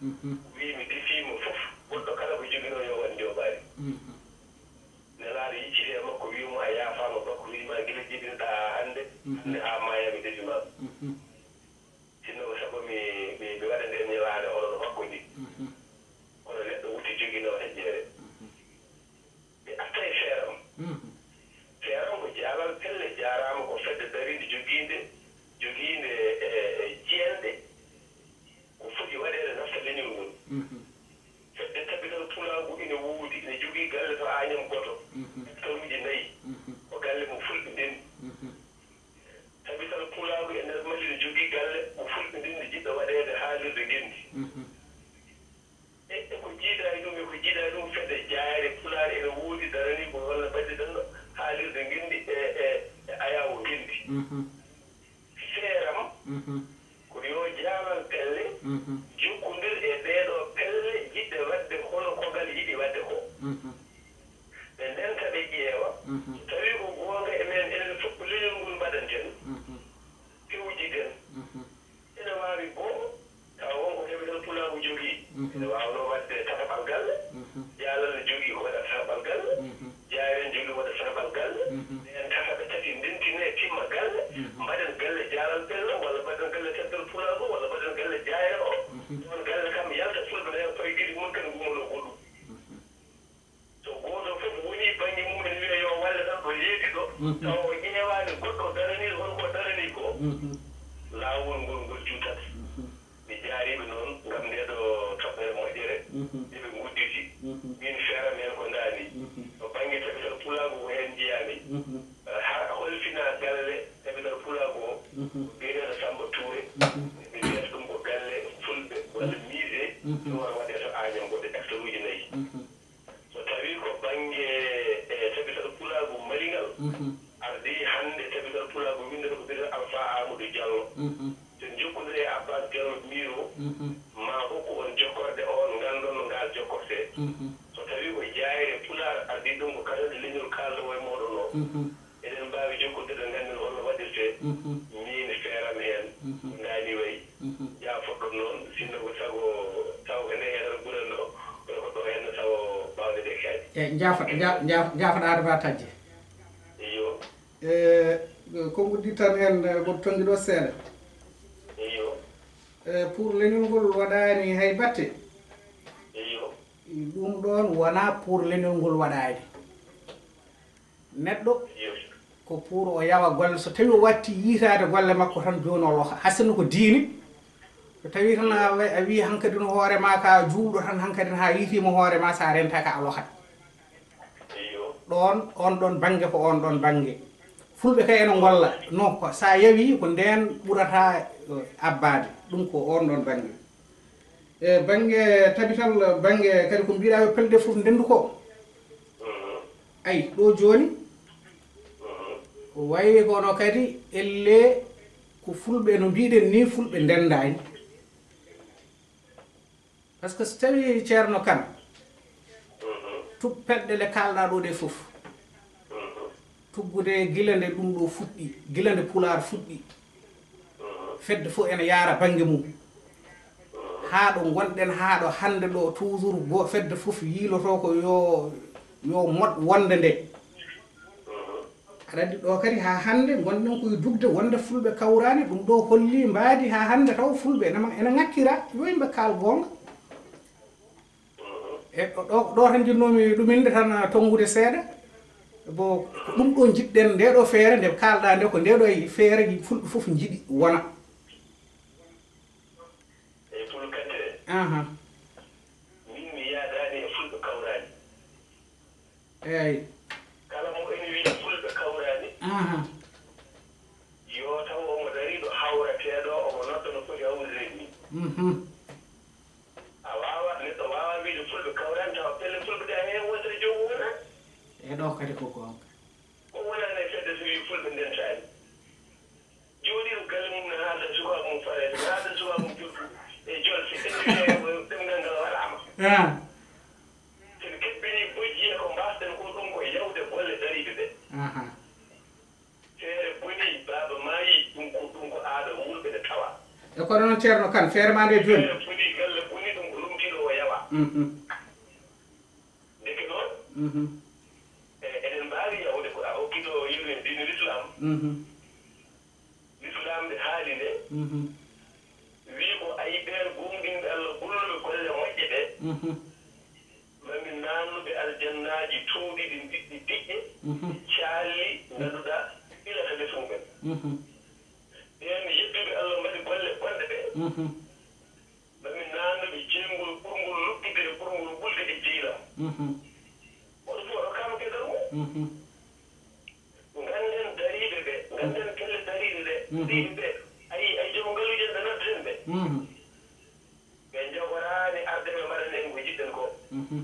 Wii mi defiima fof, goɗɗo kala ko joginoo yo waɗ njooɓaari. Nelaaɗo yicciti e makko wii mo a yaafaama, bakko wii ma gila jibinoɗaa haa hannde, hannde haa maayaa mi defimaama. Sinno ko sago mi mi mi waɗa ndeen ñalaande hono no makko ni. Kono neɗɗo wutti joginoo heƴƴeere. Mi arta e feeram. Feeram ko jaalal pelle jaaraama, ko fedde dariinde jogiinde jogiinde e e jiyanɗe ko foti waɗeede nafta leñol ngol. Fedde tabital pulaagu ina woodi, ina jogii galle to Aañam Goto, hectaruuji nayi, ko galle mo fulɓe ndenndi. Tabital pulaagu e nder Mali ina jogii galle mo fulɓe ndenndi jiɗɗo waɗeede haalirde ngenndi. E e ko jiidaa e ɗum e ko jiidaa e ɗum, fedde jaayre pulaar ene woodi daraniigu walla baddidanɗo haalirde ngenndi e e e ayaawo ngenndi. Feeram ko yo jaalal pelle jokkondir e ɗeeɗoo pelle jiɗɗe waɗde hono kogal yiɗi waɗde ko. Ɓe ndenta ɓe ƴeewa so tawii ko goonga e men enen fof ko leñol ngol mbaɗanten. Pewjiden. Ene waawi boo tawa won ko tabital pulaagu jogii. Ene waawnoo waɗde tataɓal galle. Jaalal ne jogii ko waɗata tataɓal galle. Jaayre ne jogii waɗa tataɓal galle. Ɓeen tataɓe tati ndentinee timma galle. Mbaɗen galle jaalal pelle walla mbaɗen galle tabital pulaagu walla mbaɗen galle jaayre o. Ɗoon galle kam yalta fulɓe nayo paygiri mum kadi ngummanoo goɗɗum. So gooto fof wonii bannge mum ene wiya yo walle tan ɗo yeeti ɗo, tawa o ƴeewaani goɗɗo daraniiɗo hono ko daranii ko, laawol ngol ngol juutat. Mi jaariiɓe noon ngam ndee ɗo toɓɓere moƴƴere nde ɓe ngudditi. Miin feeram heen ko ndaani to bannge tabital pulaagu ko heen njiyaami. Haa holfinaa galle tabital pulaagu o, ko biyeteeɗo Sammba Tuure. Ɓe mbiyata ɗum ko galle fulɓe walla musée ɗum wata waɗee to Aañam Goto hectaruuji nayi. So tawii ko bannge e tabital pulaagu malingal ardii hannde tabital pulaagu winndata ko biyeteeɗo Alfaa Aamadu Jallo, so en njokkondirii e Abbaas Jallo Miiro, maa hokku on jokkorɗe oon nganndan no ngaal jokkortee. So tawii ko jaayre pulaar ardii ɗum ko katanɗe leñol kaaldowo e mooɗon o. Eɗen mbaawi jokkondirde ngannden hol no waɗirtee. Miin feeram heen ko ndaani wayi. Jaafoɗon noon sinno ko sago taw ko nde heɗata ɓuranno kono ko ɗo henno taw baawɗe ɗe kaaɗi. Eyi njaafoɗa njaafoɗa Adama Taji. Iyo. E konngudi tan heen mboɗo tonngi ɗo seeɗa. Iyo. E pour leñol ngol waɗaani hay batte. Iyo. Ɗum ɗoon wonaa pour leñol ngol waɗaani. Neɗɗo ko pour o yawa golle so tawi o watti yiytaade golle makko tan jooni o loha hasino ko diine. So tawi tan a wii hankadi no hoore ma ka juulɗo tan hankadi ha yiitiima hoore ma sa rentaka a lohat. Ɗoon on ɗoon bannge ko on ɗoon bannge. Fulɓe kay ene ngolla no ko sa yawi ko ndeen ɓurata abbaade ɗum ko on ɗoon bannge. E bannge tabital bannge kadi ko mbiɗa yo pelde fof ndendu ko ayi ɗo jooni wayi kono kadi elle ko fulɓe no mbiɗen ni fulɓe ndendaani. Par ce que so tawi ceerno kan tub pelɗe ɗe kalɗa ɗo ɗe fof tuggude gila nde ɗum ɗo fuɗɗi gila nde pulaar fuɗɗi fedde fof ene yaara bannge mum. Haa ɗo ngonɗen haa ɗo hannde ɗo toujours go fedde fof yiiloto ko yo yo moɗ wonde nde. Aɗa anndi ɗo kadi haa hannde ngonɗen koye dugde wonde fulɓe kawraani ɗum ɗo holli mbaadi haa hannde taw fulɓe ene ene ŋakkira yo yimɓe kaal goonga. E ɗo ɗo tan jinnoomi ɗuminde tan tonngude seeɗa. Bon ko ɗum ɗo njiɗɗen nde ɗo feere nde kaalɗa nde ko nde ɗo e feere fulɓe fof njiɗi wona. Eyi pullo kante. Aha. Min mi yaadaani e fulɓe kawraani. Eyi. Kala mo ene wiya fulɓe kawraani. Aha. Yo taw omo darii ɗo hawrateeɗo omo nodda no foti hawrireede ni. Mhm. A waawaa neɗɗo waawaa wiide fulɓe kawraani tawa pelle fulɓe ɗe a heen wontere joomum wonaa. E ɗo kadi ko goonga. Ko wonani e fedde so wii fulɓe ndentaani. Jooɗiiɗo galle mum ne haalda sukaaɓe mum fareede ne haalda sukaaɓe mum joddu e jolfe ene wiya ɗemngal ngal waɗaama. Sen kebbinii bojji e ko mbaasɗen ko ɗum ko yawde golle dariiɓe ɓe. Feere bonii baaba maayii ɗum ko ɗum ko aada wulɓe ne tawa. E kono noon ceerno kan feere ma nde jooni. Feere bonii galle bonii ɗum ko. Mhm. Ndeke noon, mhm, e, eɗen mbaawi yahude ko a okkiɗo yewtere diine Lislaam. Mhm. Lislaam nde haali nde, mhm, wii ko ayi ɓeen gooŋɗinɓe Allah gollooɓe golle moƴƴe ɗe, mhm, ma min naannuɓe aljannaaji toowɗi ɗin diƴƴe diƴƴe, mhm, caalli, mhm, ngannduɗaa ilata les mumen. Mhm. Ɓeen yedduɓe Allah mbaɗi golle bonɗe ɓe, mhm, ma min naannuɓe jeeyngol ɓurngol luggude e ɓurngol ɓulde e jeyla. Mhm. Oɗo fof rokkaama geɗal mum. Mhm. Ngannden dariiɓe ɓe, ngannden pelle dariiɗe ɗe, mhm, dariiɓe ɓe, ayi, ayi joom ngaluuji en ɓe nodduɗen ɓe. Mhm. Ɓe njogoraani arde ɓe mbaɗana en ko njiɗɗen ko. Mhm.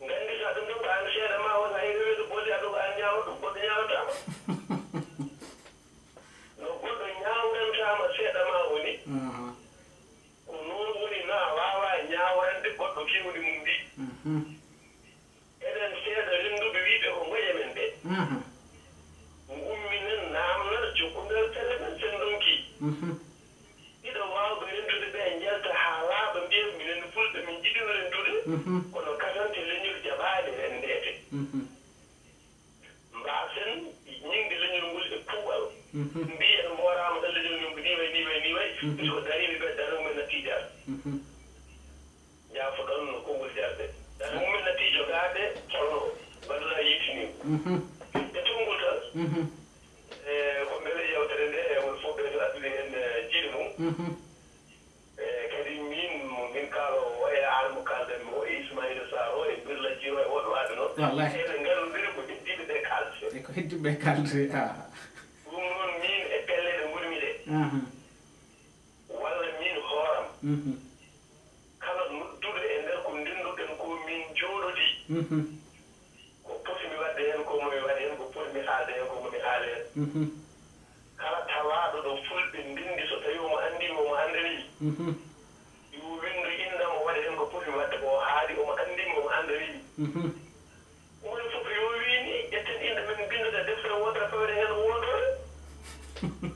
Nganndita ɗum ɗo ko aan seeɗa ma won hay reweeɗo bolle aɗo ko aan ñaawata ɗum, goɗɗo ñaawataama. No goɗɗo ñaawrantaama seeɗa ma woni. Aha. Ko noon woni, na a waawaa ñaawrande goɗɗo fewndi mum ndi. Mhm. Eɗen seeɗa rennduɓe wiyɓe ko ngoƴa men ɓe. Mhm. Ngumminen, naamna, jokkondiral pelle men, sen ndonki. Mhm. Ɗiɗo waawɓe rentude ɓe njalta haa laaɓa, mbiya minen Fulɓe min njiɗino rentude, mhm, kono kasante leñol jaɓaani renndeede. Mhm. Mbaasen ñiŋde leñol ngol e kuuɓal. Mhm. Mbiyen mbooraama ɗo leñol ngol ko nii way, nii way, nii way. Mhm. Ɓe ko dariiɓe ɓe, darnde mumen nattiijaani. Mhm. Njaafoɗon no konngol jarde. Darnde mumen nattiijo gaade holno mbaɗuɗaa yettiniigu. Mhm. E tonngol tan, mhm, e ko mbele yewtere nde e won fof ɓe to addude heen, e, jiiɗe mum. Mhm. E kadi min, min kaaloowo o e aan mo kaalɗen mo o e Ismaila Sarr o e Birla Jiro e woɗɗo waaɓe noon. Wallahi. Eɓe ngarlondiri ko heddiiɓe ɓe kaalde. E ko heddiiɓe ɓe kaalde, ah. Ɗum noon min e pelle ɗe ngonmi ɗe. Aha. Walla min hooram. Mhm. Kala nodduɗo e nder ko ndenduɗen ko min njooɗodii. Mhm. Ko potmi waɗde heen ko mo mi waɗa heen, ko potmi haalde heen ko mo mi haala heen. Mhm. Kala tawaaɗo ɗo Fulɓe ndenndi, so tawii omo anndi mi, omo anndani mi. Mhm. Yo winndu innam, o waɗa heen ko potmi waɗde ko, o haali omo anndi mi, omo anndani mi. Mhm. Moni fof yo wiini, ƴetten innde men, mbinndoɗen deftere wootere, fawaɗen heen wondore.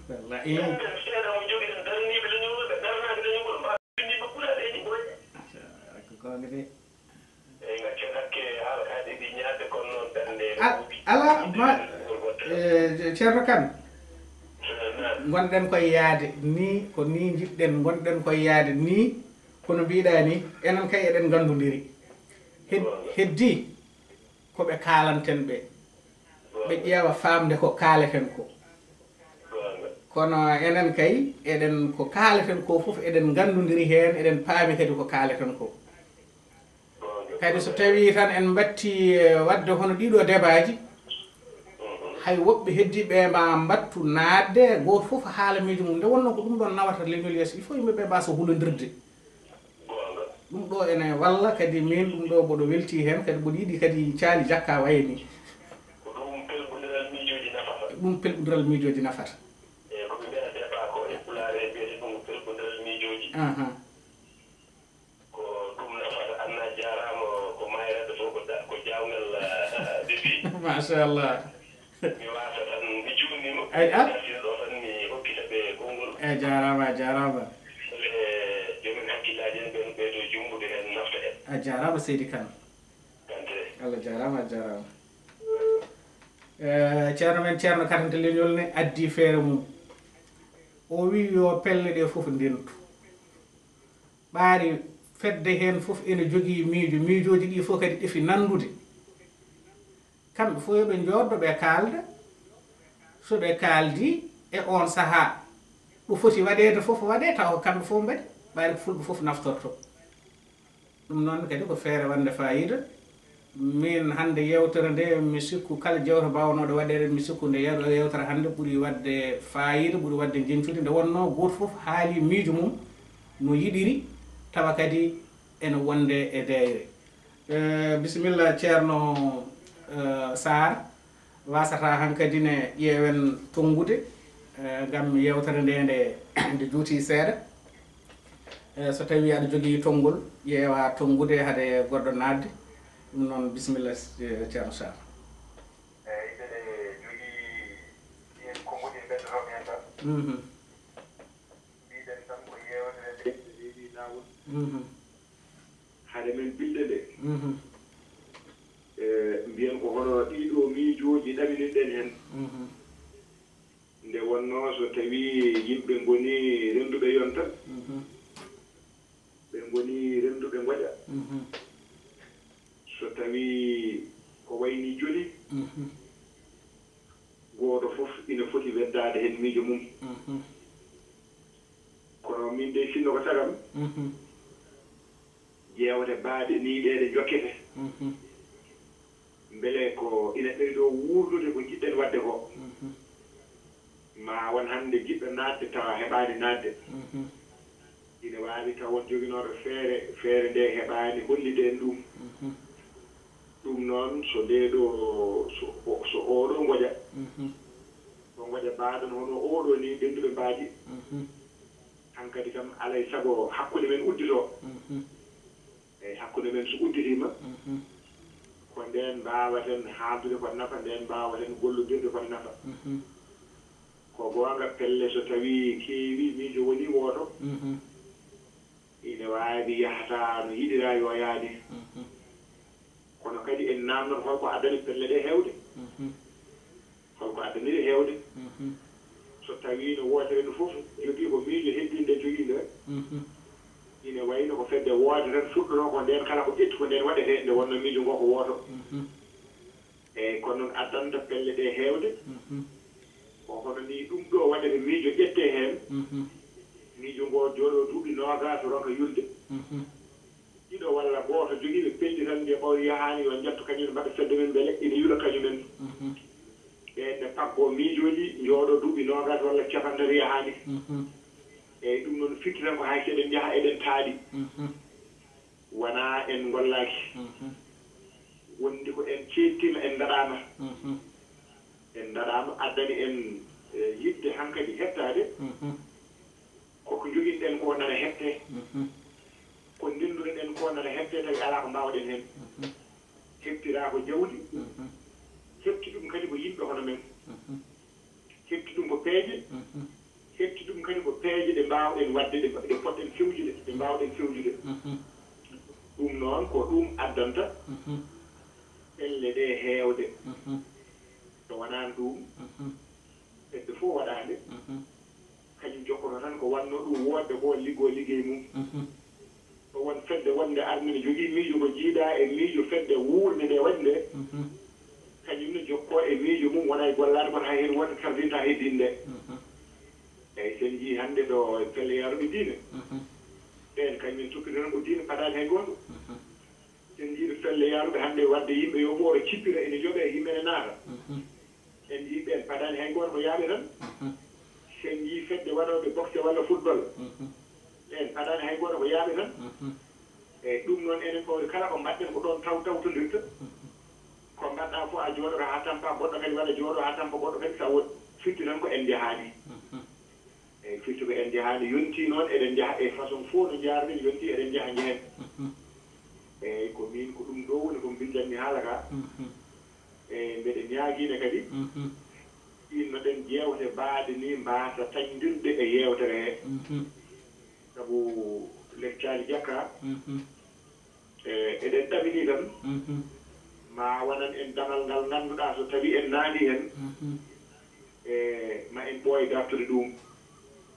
Wallahi. Ngannden seeɗa mo njogiɗen daraniiɓe leñol ngol, ɓe daranaaki leñol ngol, mbaawa binndi ɓe ɓura leñi moƴƴa. Ko goonga de. Eyi, ngaccen hakke haala ka ɗiɗi ñaadde, kono noon darnde ene Al-, ɓuuɓi. Alaa, ma, eh, Ceerno Kan, ngonɗen koye yaade nii, ko nii njiɗɗen, ngonɗen koye yaade nii, kono mbiɗa ni, enen kay eɗen nganndondiri. Hed-, heddii ko ɓe kaalanten ɓe. Ɓe ƴeewa faamde ko kaaleten ko. Kono enen kay, eɗen, ko kaaleten ko fof, eɗen nganndondiri heen, eɗen paami kadi ko kaaleten ko. Kadi so tawii tan en mbattii, eh, waɗde hono ɗiɗo debaaji, hay woɓɓe heddiiɓe ma mbattu naatde, gooto fof haala miijo mum. Nde wonnoo ko ɗum ɗoon nawata leñol yeeso, il faut yimɓe ɓe mbasa hulondirde. Ɗum ɗo ene walla kadi min, ɗum ɗo mboɗo weltii heen, kadi mboɗo yiɗi kadi caali jakka waye ni. Ko ɗum pelɓondiral miijooji nafata. Ɗum pelɓondiral miijooji nafata. Eyi, ko ɓe mbiyata débat ko e Pulaar en mbiyata ɗum pelɓondiral miijooji. Aha. Ko ɗum nafata. Anna jaaraama, ko maayraade fof ko da-, ko jaawngal, ah, defi. Machallah. Mi waasa tan, mi juutnii mo. Ay, ah? Mi dartino ɗo tan, mi hokkita ɓe konngol. Eyi, jaaraama, a jaaraama. E joom en hakkillaaji en ɓen, ɓeydo juumbude heen, nafta en. A jaaraama, Seydi Kan. Kante. Allah jaaraama, a jaaraama. Eh, ceerno men, Ceerno Katante Leñol ne addi feere mum. O wi yo pelle ɗe fof ndentu. Ɓaari fedde heen fof ene jogii miijo, miijooji ɗi fof kadi ɗefi nanndude. Kamɓe fof yo ɓe njooddo, ɓe kaalda. So ɓe kaaldii e oon sahaa, ɗo foti waɗeede fof waɗee, tawa ko kamɓe fof mbaɗi, ɓaari ko fulɓe fof naftorto. Ɗum noon kadi ko feere waɗnde faayiida. Min hannde yeewtere nde, mi sikku kala jewte mbaawnoɗe waɗeede, mi sikku nde yeeɗo yeewtere hannde ɓuri waɗde faayiida, ɓuri waɗde njeñcude, nde wonnoo gooto fof haali miijo mum no yiɗiri, tawa kadi ene wonde e deeyre. Eh, bisimilla, Ceerno, eh, Saar. Waasata hankadi ne ƴeewen tonngude, eh, ngam yeewtere nde nde, nde juuti seeɗa. Eh, so tawii aɗa jogii tonngol, ƴeewa tonngude hade goɗɗo naatde. Ɗum noon, bisimilla, eh, Ceerno Saar. Eyi, mbeɗe jogii ɗiyen konnguɗi mbeddotoomi heen tan. Mhm. Mbiɗen tan ko yeewtere nde, nde weeɓi laawol. Mhm. Hade men bilde nde, mhm, e, mbiyen ko hono ɗiɗo miijooji ɗaminirɗen heen. Mhm. Nde wonnoo so tawii yimɓe ngonii rennduɓe yonta, mhm, ɓe ngonii rennduɓe ngoƴa. Mhm. So tawii ko wayi ni joli, mhm, gooto fof ina foti weddaade heen miijo mum. Mhm. Kono min de sinno ko sagam, mhm, jeewte baaɗe nii ɗee ɗe njokkete. Mhm. Mbele ko ina ɓeydoo wuurnude ko njiɗɗen waɗde ko. Mhm. Ma won hannde jiɗɗo naatde tawa heɓaani naatde. Mhm. Ina waawi taw won joginooɗo feere, feere nde heɓaani hollude en ɗum. Mhm. Ɗum noon, so ndee ɗoo, so, so oo ɗoo ngoƴa, mhm, so ngoƴa mbaaɗon hono oo ɗoo nii, ɓennduɓe mbaadi, mhm, hankadi kam, alaa e sago hakkunde men udditoo. Mhm. Eeyi, hakkunde men so udditiima, mhm, ko ndeen mbaawaten haaldude ko nafa, ndeen mbaawaten gollondirde ko nafa. Mhm. Ko goonga, pelle so tawii keewi, miijo wonii wooto, mhm, ina waawi yahata no yiɗiraa yo yaha ni. Mhm. Kono kadi en naamnoto hol ko addani pelle ɗe heewde. Mhm. Hol ko addani ɗe heewde? Mhm. So tawii no wootere nde fof jogii ko miijo heddiinde nde jogii nde, mhm, ina wayi no ko fedde wootere tan fuɗɗotoo ko ndeen, kala ko ƴetti ko ndeen waɗetee, nde wonnoo miijo ngoo ko wooto. Mhm. Eeyi, kono noon addanta pelle ɗe heewde, mhm, ko hono nii ɗum ɗoo waɗata miijo ƴettee heen, mhm, miijo ngoo jooɗoo duuɓi noogaas ronka yulde. Mhm. Ɗiɗo walla gooto jogiiɓe pelli tan, mbiya ɓawri yahaani, yo njetto kañum en, mbaɗa fedde men, mbele ina yula kañum en. Mhm. Ɓeen ne paggoo miijooji, njooɗoo duuɓi noogaas walla cappanɗe tati yahaani. Mhm. Eeyi, ɗum noon firti tan ko hay so eɗen njaha, eɗen taaɗi. Mhm. Wonaa en ngollaaki. Mhm. Wondi ko en ceettiima, en ndaɗaama. Mhm. En ndaɗaama, addani en, e, yiɗde hankadi heɓtaade. Mhm. Ko ko njoginɗen ko nana heɓtee. Mhm. Ko ndenndunoɗen ko nana heɓtee, tawi alaa ko mbaawɗen heen. Mhm. Heɓtiraa ko jawdi, mhm, heɓti ɗum kadi ko yimɓe hono men. Mhm. Heɓti ɗum ko peeje, mhm, heɓti ɗum kadi ko peeje ɗe mbaawɗen waɗde, ɗe, ɗe poɗɗen fewjude, ɗe mbaawɗen fewjude. Mhm. Ɗum noon ko ɗum addanta, mhm, pelle ɗe heewde. Mhm. So wonaano ɗum, mhm, fedde fof waɗaande, mhm, kañum jokkoto tan ko wannoo ɗum woodde ko, liggoo liggey mum. Mhm. So won fedde wonnde arde ne jogii miijo ko jiidaa e miijo fedde wuurnde nde waɗi nde, mhm, kañum ne jokkoo e miijo mum, wona e gollaade kono hay heen wootere tardintaa heddiinde nde. Mhm. Eeyi, so en njiyii hannde ɗo e pelle yaaruɓe diine, mhm, ɓeen kañum en toppitoo tan ko diine, paɗaani hay gooto. Mhm. So en njiyii ɗo pelle yaaruɓe hannde waɗde yimɓe yo ɓooro cippira ene yoɓee, yimɓe ne naata. Mhm. En njiyii ɓeen paɗaani hay gooto ko yaaɓe tan. Mhm. So en njiyii fedde waɗooɓe boxe walla football, mhm, ɓeen paɗaani hay gooto ko yaaɓe tan. Mhm. Eeyi, ɗum noon enen ɓawri kala ko mbaɗɗen ko ɗoon taw tawtondirta. Mhm. Ko mbaɗɗaa fof a jooɗoto haa tampa goɗɗo kadi waɗa, jooɗo haa tampa goɗɗo kadi, tawa firti tan ko en njahaani. Mhm. Eeyi, firti ko en njahaani, yontii noon eɗen njaha e façon fof no njaarɗen, yontii eɗen njaha njehen. Mhm. Eeyi, ko miin ko ɗum ɗo woni ko mbildanmi haala ka. Mhm. E mbeɗe ñaagiina kadi, mhm, ɗiin no ɗen jeewte baaɗe ni mbaasa tañdirde e yeewtere he. Mhm. Sabu Lek Caali Jakka, mhm, e eɗen ɗamini tan, mhm, ma wanan en damal ngal ngannduɗaa so tawi en naati hen, mhm, e ma en ɓooy dartude ɗum.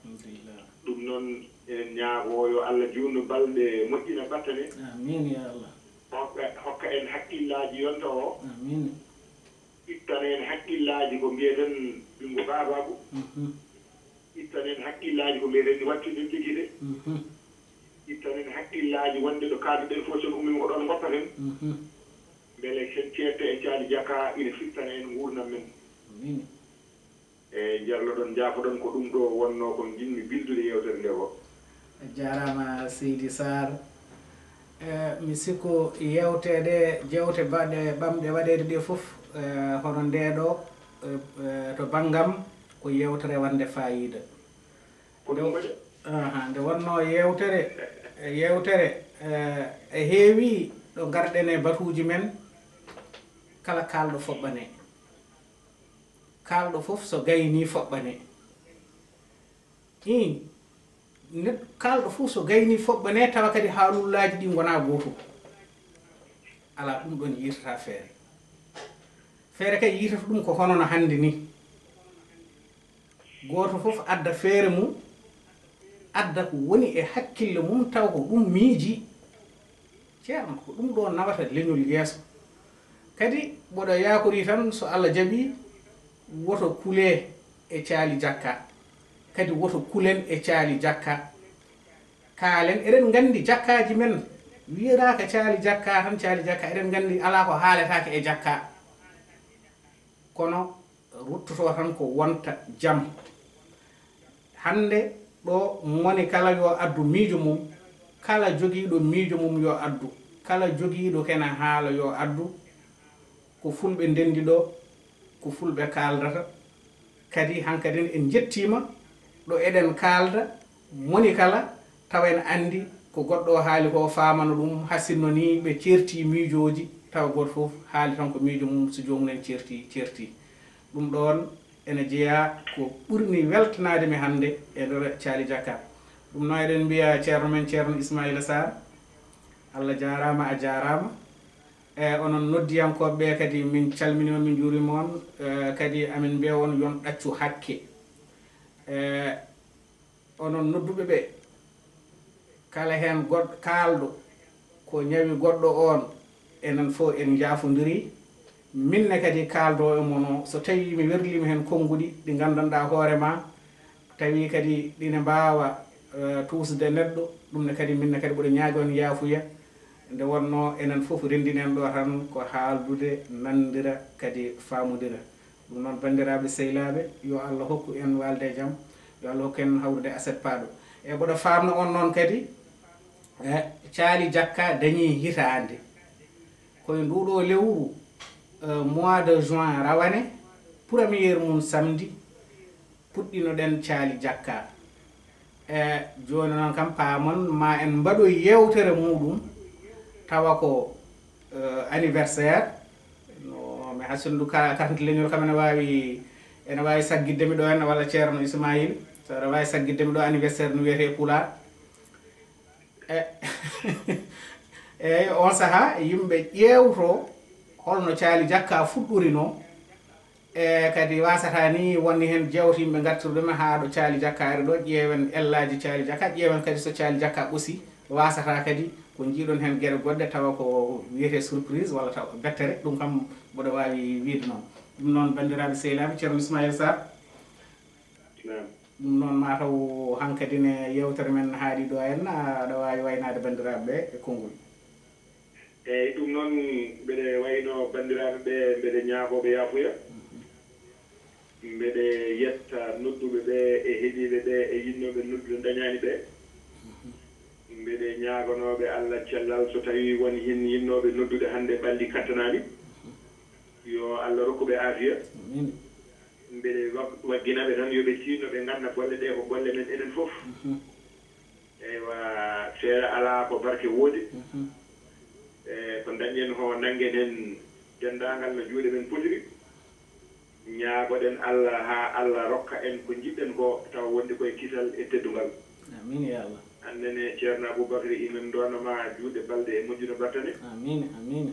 Alhamdulillah. Ɗum noon eɗen ñaagoo yo Allah juutnu balɗe, moƴƴina battane. Amiin ya Allah. Hokka, hokka en hakkillaaji yonta o. Amiin. Ittana en hakkillaaji ko mbiyeten ɓinngu baabaagu. Mhm. Ittana en hakkillaaji ko mbiyeten ni wattuɗen ligide. Mhm. Ittana en hakkillaaji wonde ɗo kaaduɗen fof, sen ummiima ko ɗoon ngoppaten. Mhm. Mbele sen ceette e Caali Jaka ina firtana en nguurndam men. Amiin. E njarloɗon, njaafoɗon, ko ɗum ɗo wonnoo ko njiɗmi bildude yeewtere nde ko. A jaaraama, Seydi Sarr. E, mi sikku yeewteede, jeewte baɗe, ɓamɗe waɗeede ɗe fof, e, hono ndee ɗo, e, e, to banngam, ko yeewtere wonde faayiida. Ko ɗum waɗi. Aha, nde wonnoo yeewtere, yeewtere, e, e heewi ɗo ngarɗen e batuuji men, kala kaalɗo foɓɓane. Kaalɗo fof so gaynii foɓɓane. Iin. Neɗɗo kaalɗo fof so gaynii foɓɓa ne, tawa kadi haalullaaji ɗi ngonaa gootum. Alaa, ɗum ɗoon yiytataa feere. Feere kay yiytata ɗum ko hono no hannde ni. Gooto fof adda feere mum, adda ko woni e hakkille mum, taw ko ɗum miiji. Ceerno, ko ɗum ɗo nawata leñol yeeso. Kadi mboɗo yaakori tan, so Allah jaɓi, woto kulee e caali jakka. Kadi woto kulen e caali jakka. Kaalen, eɗen nganndi jakkaaji men, wiyetaake caali jakka tan, caali jakka, eɗen nganndi alaa ko haaletaake e jakka. Kono ruttoto tan ko wonta jam. Hannde ɗo moni kala yo addu miijo mum, kala jogiiɗo miijo mum yo addu, kala jogiiɗo kene haala yo addu. Ko fulɓe ndenndi ɗo, ko fulɓe kaaldata. Kadi hankadin en njettiima ɗo eɗen kaalda, moni kala tawa ene anndi ko goɗɗo o haali ko, o faamano ɗum, haa sinno ni ɓe ceerti miijooji, tawa gooto fof haali tan ko miijo mum, so joomum en ceerti, ceerti. Ɗum ɗoon ene jeyaa ko ɓurni weltanaade mi hannde e nder caali jakka. Ɗum noon eɗen mbiya ceerno men, ceerno Ismaila Sarr, Allah jaaraama, a jaaraama. E onon noddiyankooɓe ɓe kadi, min calminii on, min njuuriima on. E kadi amin mbiya on yon ɗaccu hakke. E onon nodduɓe ɓe, kala heen goɗɗo kaalɗo ko ñawi goɗɗo oon, enen fof en njaafondirii. Min ne kadi kaaldo e mon o, so tawii mi werliima heen konnguɗi ɗi nganndanɗaa hoore ma, tawi kadi ɗine mbaawa, eh, tuusde neɗɗo, ɗum ne kadi min ne kadi mboɗo ñaagi on yaafuya. Nde wonnoo enen fof renndinen ɗo tan ko haaldude, nanndira, kadi faamodira. Ɗum noon, banndiraaɓe sehilaaɓe, yo Allah hokku en waalde e jam, yo Allah hokku en hawrude aset paaɗo. E mboɗo faamna on noon kadi, eh, caali jakka dañii hitaande. Ko e nduuɗo lewru, eh, mois de juin rawane, première mum samedi, puɗɗinoɗen caali jakka. E jooni noon kam, paamon, ma en mbaɗoy yeewtere muɗum, tawa ko, eh, anniversaire. No mi hasindu ka, carte leñol kam ene waawi, ene waawi saggitde mi ɗo henna, walla Ceerno Ismail, so aɗa waawi saggitde mi ɗo anniversaire no wiyetee Pulaar. E, eeyi, on sahaa yimɓe ƴeewto holno caali jakka fuɗɗurinoo. E kadi waasata ni wonni heen jeewte yimɓe ngartirɗo men haa ɗo caali jakka ari ɗo, ƴeewen ellaaji caali jakka, ƴeewen kadi so caali jakka ɓosi, waasata kadi ko njiiɗon heen geɗe goɗɗe tawa ko wiyetee surprise walla tawa ko bettere, ɗum kam mboɗo waawi wiyde noon. Ɗum noon, banndiraaɓe sehilaaɓe, Ceerno Ismail Sarr. Naam. Ɗum noon, mataw hankadi ne yeewtere men haaɗi ɗo henna, aɗa waawi waynaade banndiraaɓe ɓe e konngol. Eeyi, ɗum noon, mbeɗe wayno banndiraaɓe ɓe, mbeɗe ñaagoo ɓe yaafuya. Mbeɗe yetta nodduɓe ɓe e heɗiiɓe ɓe e yiɗnooɓe noddude dañaani ɓe. Mbeɗe ñaaganoo ɓe Allah cellal, so tawii won heen yiɗnooɓe noddude hannde ɓalli kattanaani, yo Allah rokku ɓe aafiya. Amiin. Mbeɗe wag-, waggina ɓe tan, yo ɓe tiinno, ɓe ngannda golle ɗe ko golle men enen fof. Mhm. Eywa, feere alaa ko barke woodi. Mhm. E ko dañɗen ko, nanngen heen denndaangal no juuɗe men potiri. Ñaagoɗen Allah haa Allah rokka en ko njiɗɗen ko, tawa wonde koye kisal e teddungal. Amiin, ya Allah. Aan nene, Ceerno Aboubacry, imin ndoona ma juuɗe balɗe e moƴƴude battane. Amiin, amiin.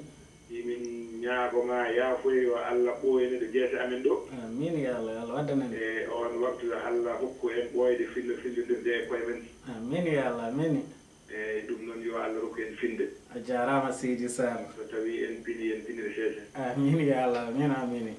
Imin ñaago ma yaafoy, yo Allah ɓooyane ɗo jeese amen ɗo. Amiin, ya Allah, yo Allah waddan en. E oon waktu, yo Allah hokku en ɓooyde fillo fillondirde e koye men. Amiin, ya Allah, amiin. Eeyi, ɗum noon, yo Allah rokku en finde. A jaaraama, Seydi Sall. So tawii en pini, en pinir seese. Amiin, ya Allah, amiin, amiin.